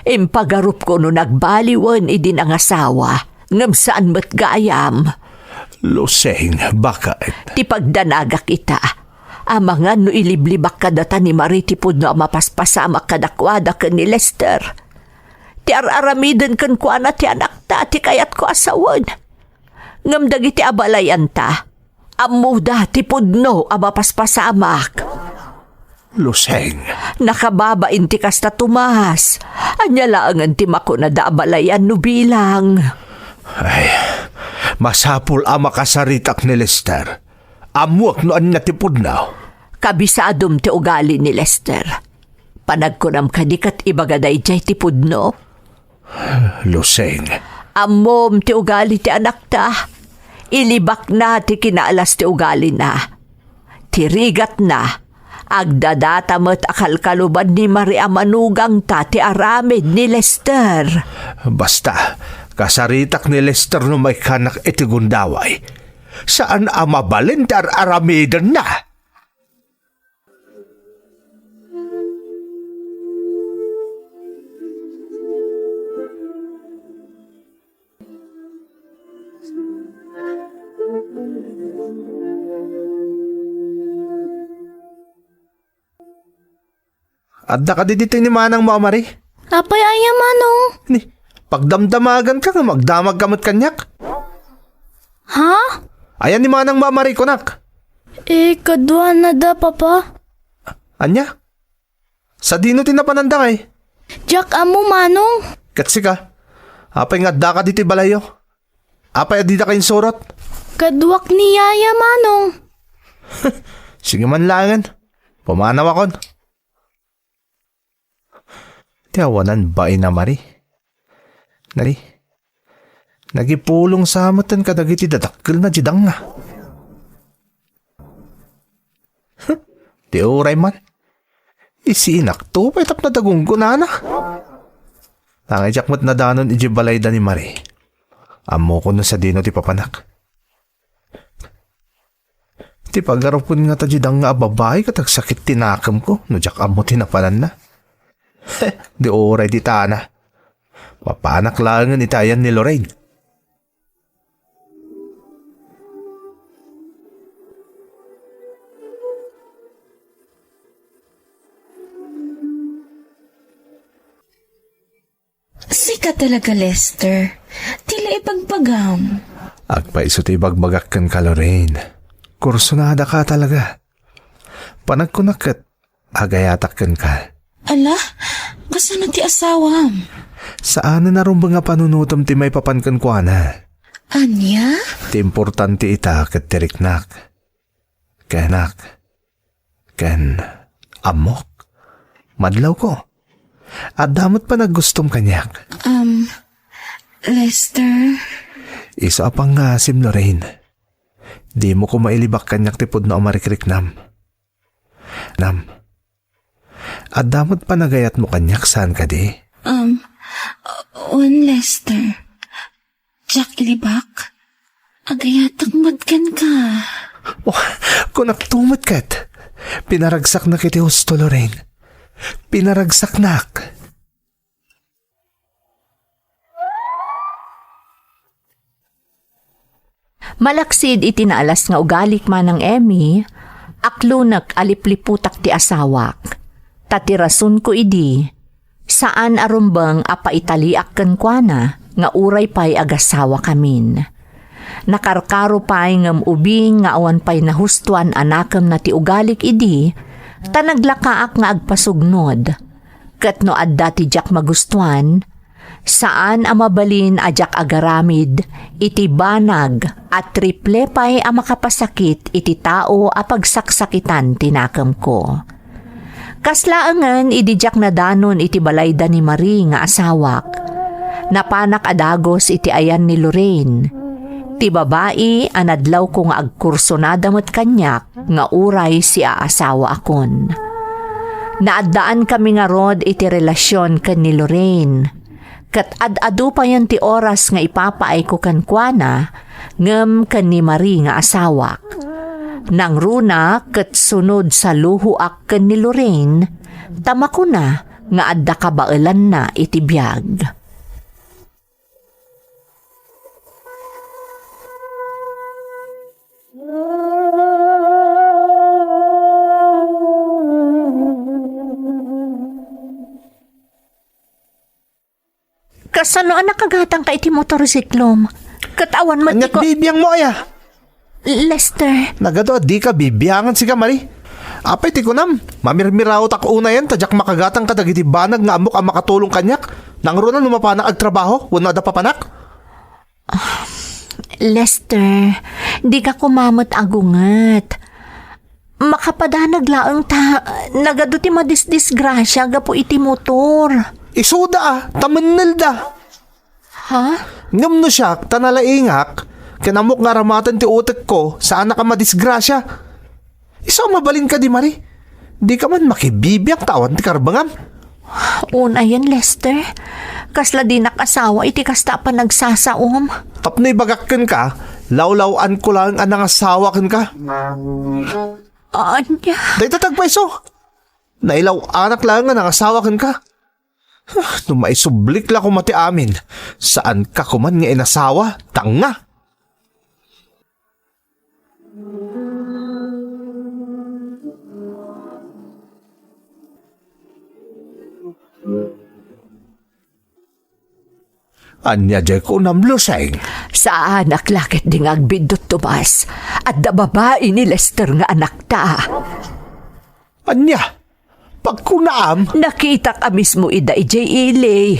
Impagarupko no nagbaliwen idi nangasawa, ngem saan met gayam. Lusing, baket? Ti pagdanagak ita. Amangan no iliblibak kadata ni Marie ti pudno a mapaspasamak kadakuada ken ni Lester. Ti ar-aramiden kenkuana ti anakta ti kayatko a sawen. Ngem dagiti abalayanta, ammoda ti pudno a mapaspasamak. Luseng. Nakababain ti kasta, Tomas. Ania laengen ti makunada a balayan no bilang? Ay, masapul a makasaritak ni Lester. Ammoak no ania ti pudno. Kabisadom ti ugali ni Lester. Panagkunam kadi ket ibaga daydiay ti pudno? Luseng. Ammom ti ugali ti anakta. Ilibakna ti kinaalas ti ugalina. Ti rigatna, agdadata met a kalkaluban ni Marie a manugangta ti aramid ni Lester. Basta, kasaritak ni Lester no maikkanak iti gundaway. Saan a mabalin ti ar-aramidenna. Adda kadi ditoy ni manangmo a Marie? Apay aya, Manong? Ni, pagdamdamaganka nga magdamagka met kaniak. Ha? Ayan ni manangmo a Marie, kunak. Eh, kaduana da, Papa. Ania? Sadino ti napananda ngay? Diak ammo, Manong. Ket sika, apay nga addaka ditoy balayyo? Apay a didaka insurot? Kaduak ni Yaya, Manong. Sige man laengen. Pumanawakon. Ti awanan bain a Marie. Nari, nagipulong sa metten kadagiti dadakkelna di danga. Huh? Ti uray man. Isinak to, pay tapno dagunggonana. Nangaydiak met nadanon iji balayda ni Marie. Ammokon no sadino ti papanak. Ti pagarupon ngata di danga a babai ket agsakit ti nakemko no diak ammo ti napananna. Di uray ditana. Mapanak laengen iti ayan ni Lorraine. Sika talaga, Lester. Ti la ibagbagam. Agpayso ti ibagbagak kenka, Lorraine. Kursunada ka talaga. Panagkunak ket agayatak kenka. Ala, kasano ti asawam? Saanen a rumbeng a panunotem ti maipapan kenkuana. Ania? Ti importante ita ket ti riknak. Ken anak. Ken ammok. Madlawko. Adda met panaggustom kaniak. Um, Lester? Isu a pangngaasim, Lorraine. Dimo koma ilibak kaniak ti pudno a marikriknam. Nam. Adda met panagayatmo kaniak, saan kadi? Um, Wen, Lester. Diak ilibak. Agayatek met kenka. Oh, kunakto met ket. Pinaragsaknak iti husto, Lorraine. Pinaragsaknak. Malaksid iti naalas nga ugalik manang Emmy, aklonek a lipliputak ti asawak. Ta ti rasonko idi, saan a rumbeng a paitaliak kenkuana nga uray pay agasawakamin. Nakarkaro pay ngem ubing nga awan pay nahustoan a nakemna ti ugalik idi, ta naglakaak nga agpasugnod. Ket no adda ti diak magustuan, saan a mabalin a diak agaramid iti banag a triple pay a makapasakit iti tao a pagsaksakitan ti nakemko. Kas laengen idi diak nadanon iti balayda ni Marie nga asawak, napanak a dagus iti ayan ni Lorraine, ti babai a nadlawko nga agkursonada met kaniak nga uray siaasawaakon. Naaddaankami ngarud iti relasion ken ni Lorraine, ket ad-adu payen ti oras nga ipapaayko kenkuana ngem ken ni Marie nga asawak. Nangruna ket sunod saluhoak ken ni Lorraine, ta makuna nga adda kabaelanna iti biag. Kasano a nakagatangka iti motorsiklom? Ket awan met ti ko- Bibiangmo aya? Lester. Nagadu a dika bibiangan, sika, Marie. Apay ti kunam? Mamirmirawtak unayen ta diak makagatang kadagiti banag nga ammok a makatulong kaniak. Nangruna no mapanak agtrabaho wenno adda papanak? Lester, dika koma met agunget. Makapadanag laeng ta nagadu ti madisdisgrasia gapu iti motor. Isuda a, ta mennelda. Ha? Ngem no siak, ta nalaingak, ken ammok nga aramaten ti utekko, saanak a madisgrasia. Isu a mabalin kadi, Marie? Dika man makibibiang ta awan ti karbengam. Unayen, Lester. Kasla dinak asawa iti kasta a panagsasaom. Tapno ibagak kenka, lawlaw-anko laeng a nangasawa kenka. Ania? Dayta ti agpayso. Nailaw-anak laeng a nangasawa kenka. Ah, no maisublik la koma ti amin, saanka koman nga inasawa, tanga! Ania diay kunam, Luseng? Saanak la ketdi nga agbiddut, Tomas. Adda babai ni Lester nga anakta. Ania? Pagkunaam? Nakitak a mismo ida idiay ili.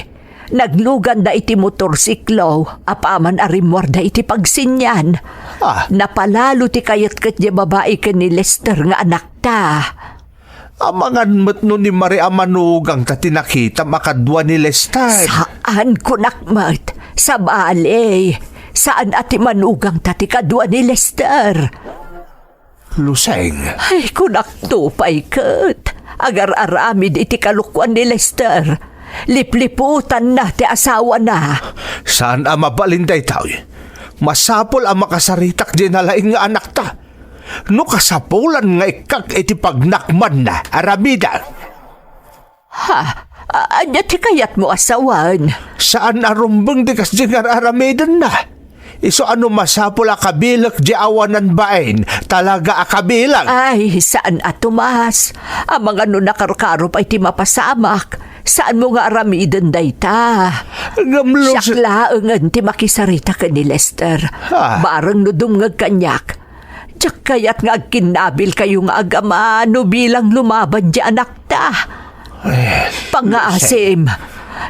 Nagluganda iti motorsiklo, apaman a rimmuarda iti pagsinian. Ah. Napalalo ti kayat ket diay babai ken ni Lester nga anakta. Amangan met no ni Marie a manugangta ti nakitam a kadua ni Lester. Saan, kunak met. Sabali, saan a ti manugangta ti kadua ni Lester. Luseng. Ay, kunakto pay ket. Agar-aramid iti kalokuan ni Lester. Lipliputanna ti asawana. Saan a mabalin daytoy. Masapul a makasaritak diay nalaing nga anakta. No kasapulan nga ikkak iti pagnakmanna, aramida. Ha? A-, ania ti kayatmo a sawen? Saan a rumbeng ti kasdiay nga ar-aramidenna. Isu a no masapul a kabilek diay awanan bain, talaga a kabilek. Ay, saan a Tomas. Amangan no nakarkaro pay ti mapasamak, saanmo nga aramiden dayta. Ngem, Lus- Siak laengen ti makisarita ken ni Lester. Ah. Bareng no dumngeg kaniak. Diak kayat nga agkinnabilkayo nga agama no bilang lumaban diay anakta. Eh, pangngaasim,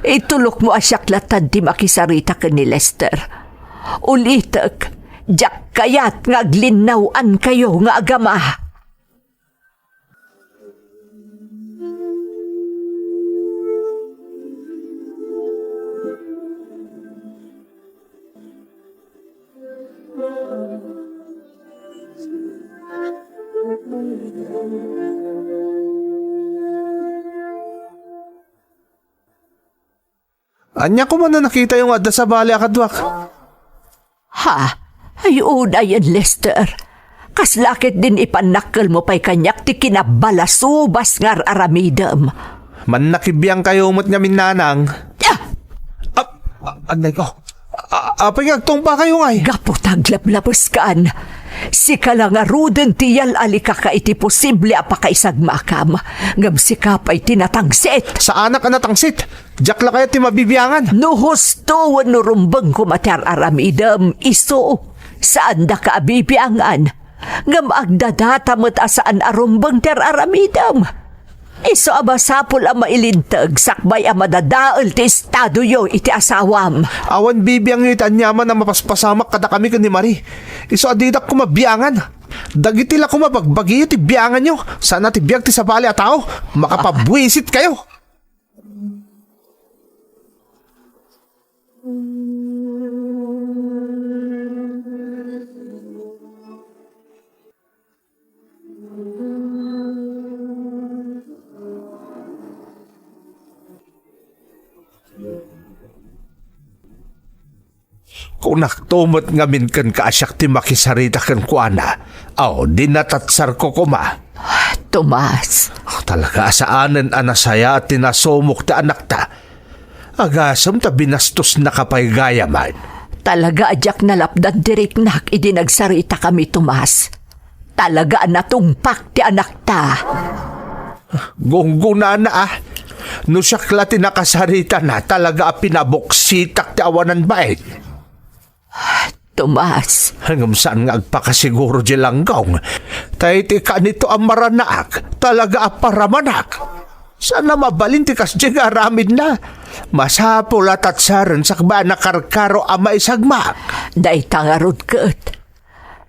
itulokmo a siak lattan ti makisarita ken ni Lester. Ulitek, diak kayat nga aglinnaw-ankayo nga agama. Ania koma no nakitayo nga adda sabali a kaduak? Ha? Ay, unayen, Lester. Kasla ketdin ipannakkelmo pay kaniak ti kinabalasubas nga ar-aramidem. Mannakibiangkayo met ngamin, nanang. Ah! Ah, ah, anay ko. A-, apay nga agtungpakayo ngay? Gapu ta aglablabeskan. Sika la ngaruden ti yal-alikaka iti posible a pakaisagmakam. Ngem sika pay ti natangsit. Saanak a natangsit. Diak la kayat ti mabibiangan. No husto wenno rumbeng koma ti ar-aramidem, isu, saandaka a bibiangan. Ngem agdadata met a saan a rumbeng ti ar-aramidem. Isu a masapul a mailinteg sakbay a madadael ti estadoyo iti asawam. Awan bibiangyo iti aniaman a mapaspasamak kadakami ken ni Marie. Isu a didak koma biangan. Dagiti la koma bagbagiyo ti bianganyo. Saan a ti biag ti sabali a tao. Makapabuisit kayo. Kunakto met ngamin kenka a siak ti makisarita kenkuana. Aw, dinatatsarko koma. Tomas. Talaga a saanen a nasayaat ti nasumok ti anakta. Agasem ta binastosnaka pay gayam. Talaga a diak nalapdan ti riknak idi nagsaritakami, Tomas. Talaga a natungpak ti anakta. Gunggonana, a. No siak la ti nakasaritana, talaga a pinabuksitak ti awanan bain. Tomas. Ngem saan nga agpakasiguro di langgong. Ta iti kanito a maranaak, talaga a paramanak. Saan a mabalin ti kasdi nga aramidna. Masapul a tatsaren sakbay a nakarkaro a maisagmak. Dayta ngarud ket.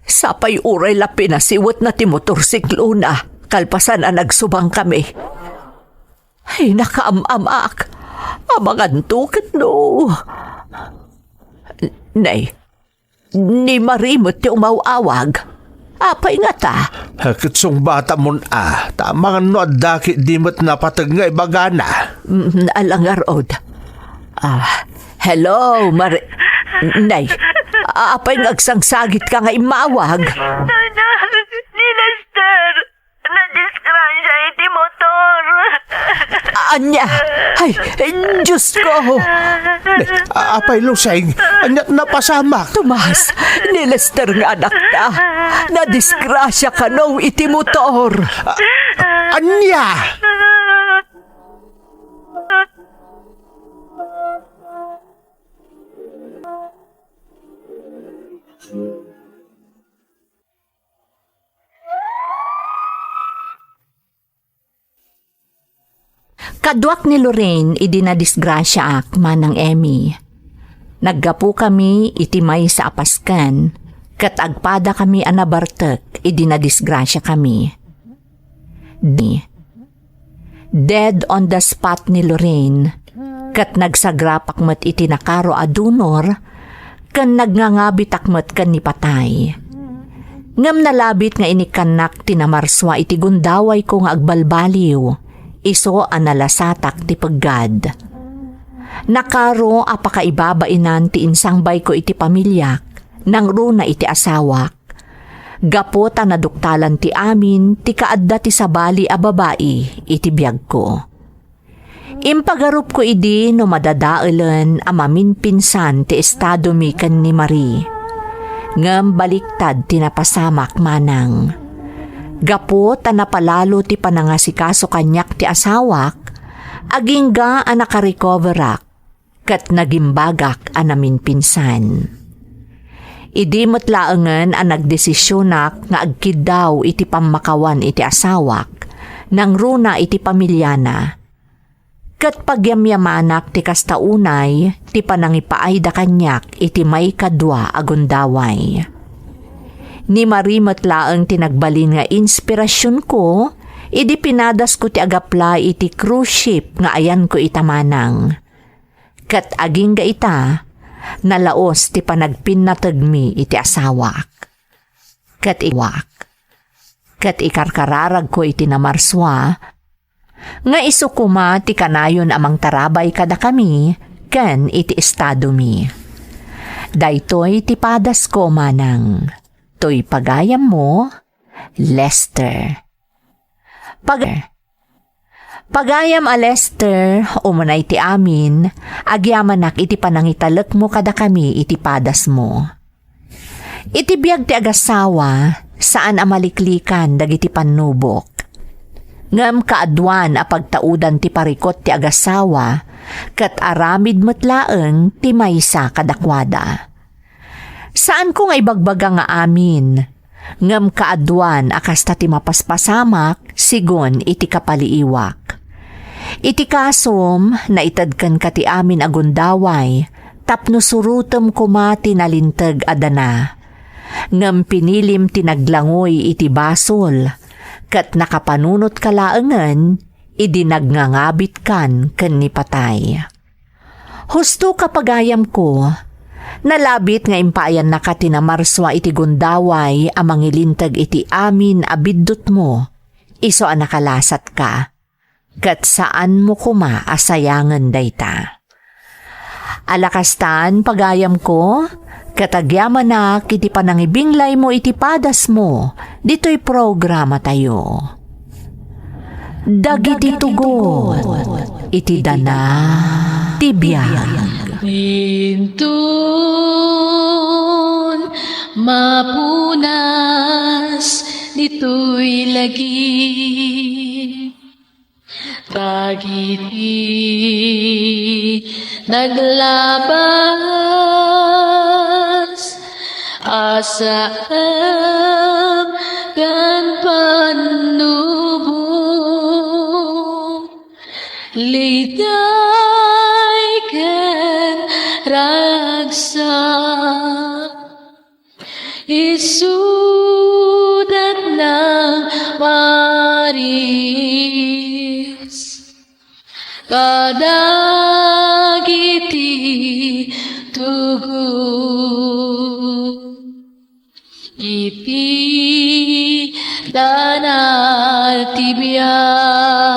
Sapay uray la pinasiwetna ti motorsiklona, kalpasan a nagsubangkami. Ay, nakaam-amak. Amangan to ket no. Nay, ni Marie met ti umaw-awag. Apay ngata? Ket sungbatamon a, ta amangan no adda ketdi met napateg nga ibagana. Mm, ala ngarud. Ah, hello, Marie. Nay, apay nga agsangsagitka nga immawag? Nana, ni Lester. Nadisgrasya iti motor. Ania? Ay, Diyos ko! Ne, a-, apay Luseng, ania napasamak? Tomas, ni Lester nga anakta. Nadisgrasya kano iti motor. A-, ania? Kaduak ni Lorraine idi nadisgrasiaak, Manang Emmy. Naggapukami iti maysa a pasken, ket agpadakami a nabartek idi nadisgrasiakami. Di-, Dead on the spot ni Lorraine, ket nagsagrapak met iti nakaro a dunor, ken nagngangabitak met ken ni patay. Ngem nalabit nga inikkannak ti namarsua iti gundawayko nga agbalbaliw, isu a nalasatak ti peggad. Nakaro a pakaibabainan ti insangbayko iti pamiliak, nangruna iti asawak. Gapu ta naduktalan ti amin ti kaadda ti sabali a babai iti biagko. Impagarupko idi no madadaelen a maminpinsan ti estadomi ken ni Marie. Ngem baliktad ti napasamak, Manang. Gapu ta napalalo ti panangasikaso kaniak ti asawak, agingga a nakarecoverak ket nagimbagak a naminpinsan. Idi met laengen a nagdesisionak nga agkiddaw iti pammakawan iti asawak, nangruna iti pamiliana, ket pagyamyamanak ti kasta unay ti panangipaayda kaniak iti maikadua a gundaway. Ni Marie met laeng ti nagbalin nga inspirasionko idi pinadasko ti agaplay iti cruise ship nga ayanko ita, Manang. Ket agingga ita, nalaos ti panagpinnategmi iti asawak. Ket iwak. Ket ikarkararagko iti namarsua, nga isu koma ti kanayon a mangtarabay kadakami, ken iti estadomi. Daytoy ti padasko, manang. Toy pagayammo, Lester. Pag-, pagayam a Lester, umuna iti amin, agyamanak iti panangitalekmo kadakami iti padasmo. Iti biag ti agasawa, saan a maliklikan dagiti pannubok. Ngem kaaduan a pagtaudan ti parikut ti agasawa, ket aramid met laeng ti maysa kadakuada. Saanko nga ibagbaga nga amin, ngem kaaduan a kasta ti mapaspasamak sigun iti kapaliiwak. Iti kasom, naited kenka ti amin a gundaway tapno surotem koma ti nalinteg a dana. Ngem pinilim ti naglangoy iti basol, ket nakapanunotka laengen idi nagngangabikan ken ni patay. Husto, kapagayamko, nalabit nga impaayannaka ti namarsua iti gundaway a mangilinteg iti amin a biddutmo, isu a nakalasatka, ket saanmo koma a sayangen dayta. Ala kastan, pagayamko, ket agyamanak iti panangibinglaymo iti padasmo ditoy programatayo. Dagiti tugot iti dana ti biag. Inton mapunas ditoy lagip, dagiti naglabas a saem ken pannubok, liday ken ragsak. Isudat nang maris kadagiti tugot iti dana ti biag.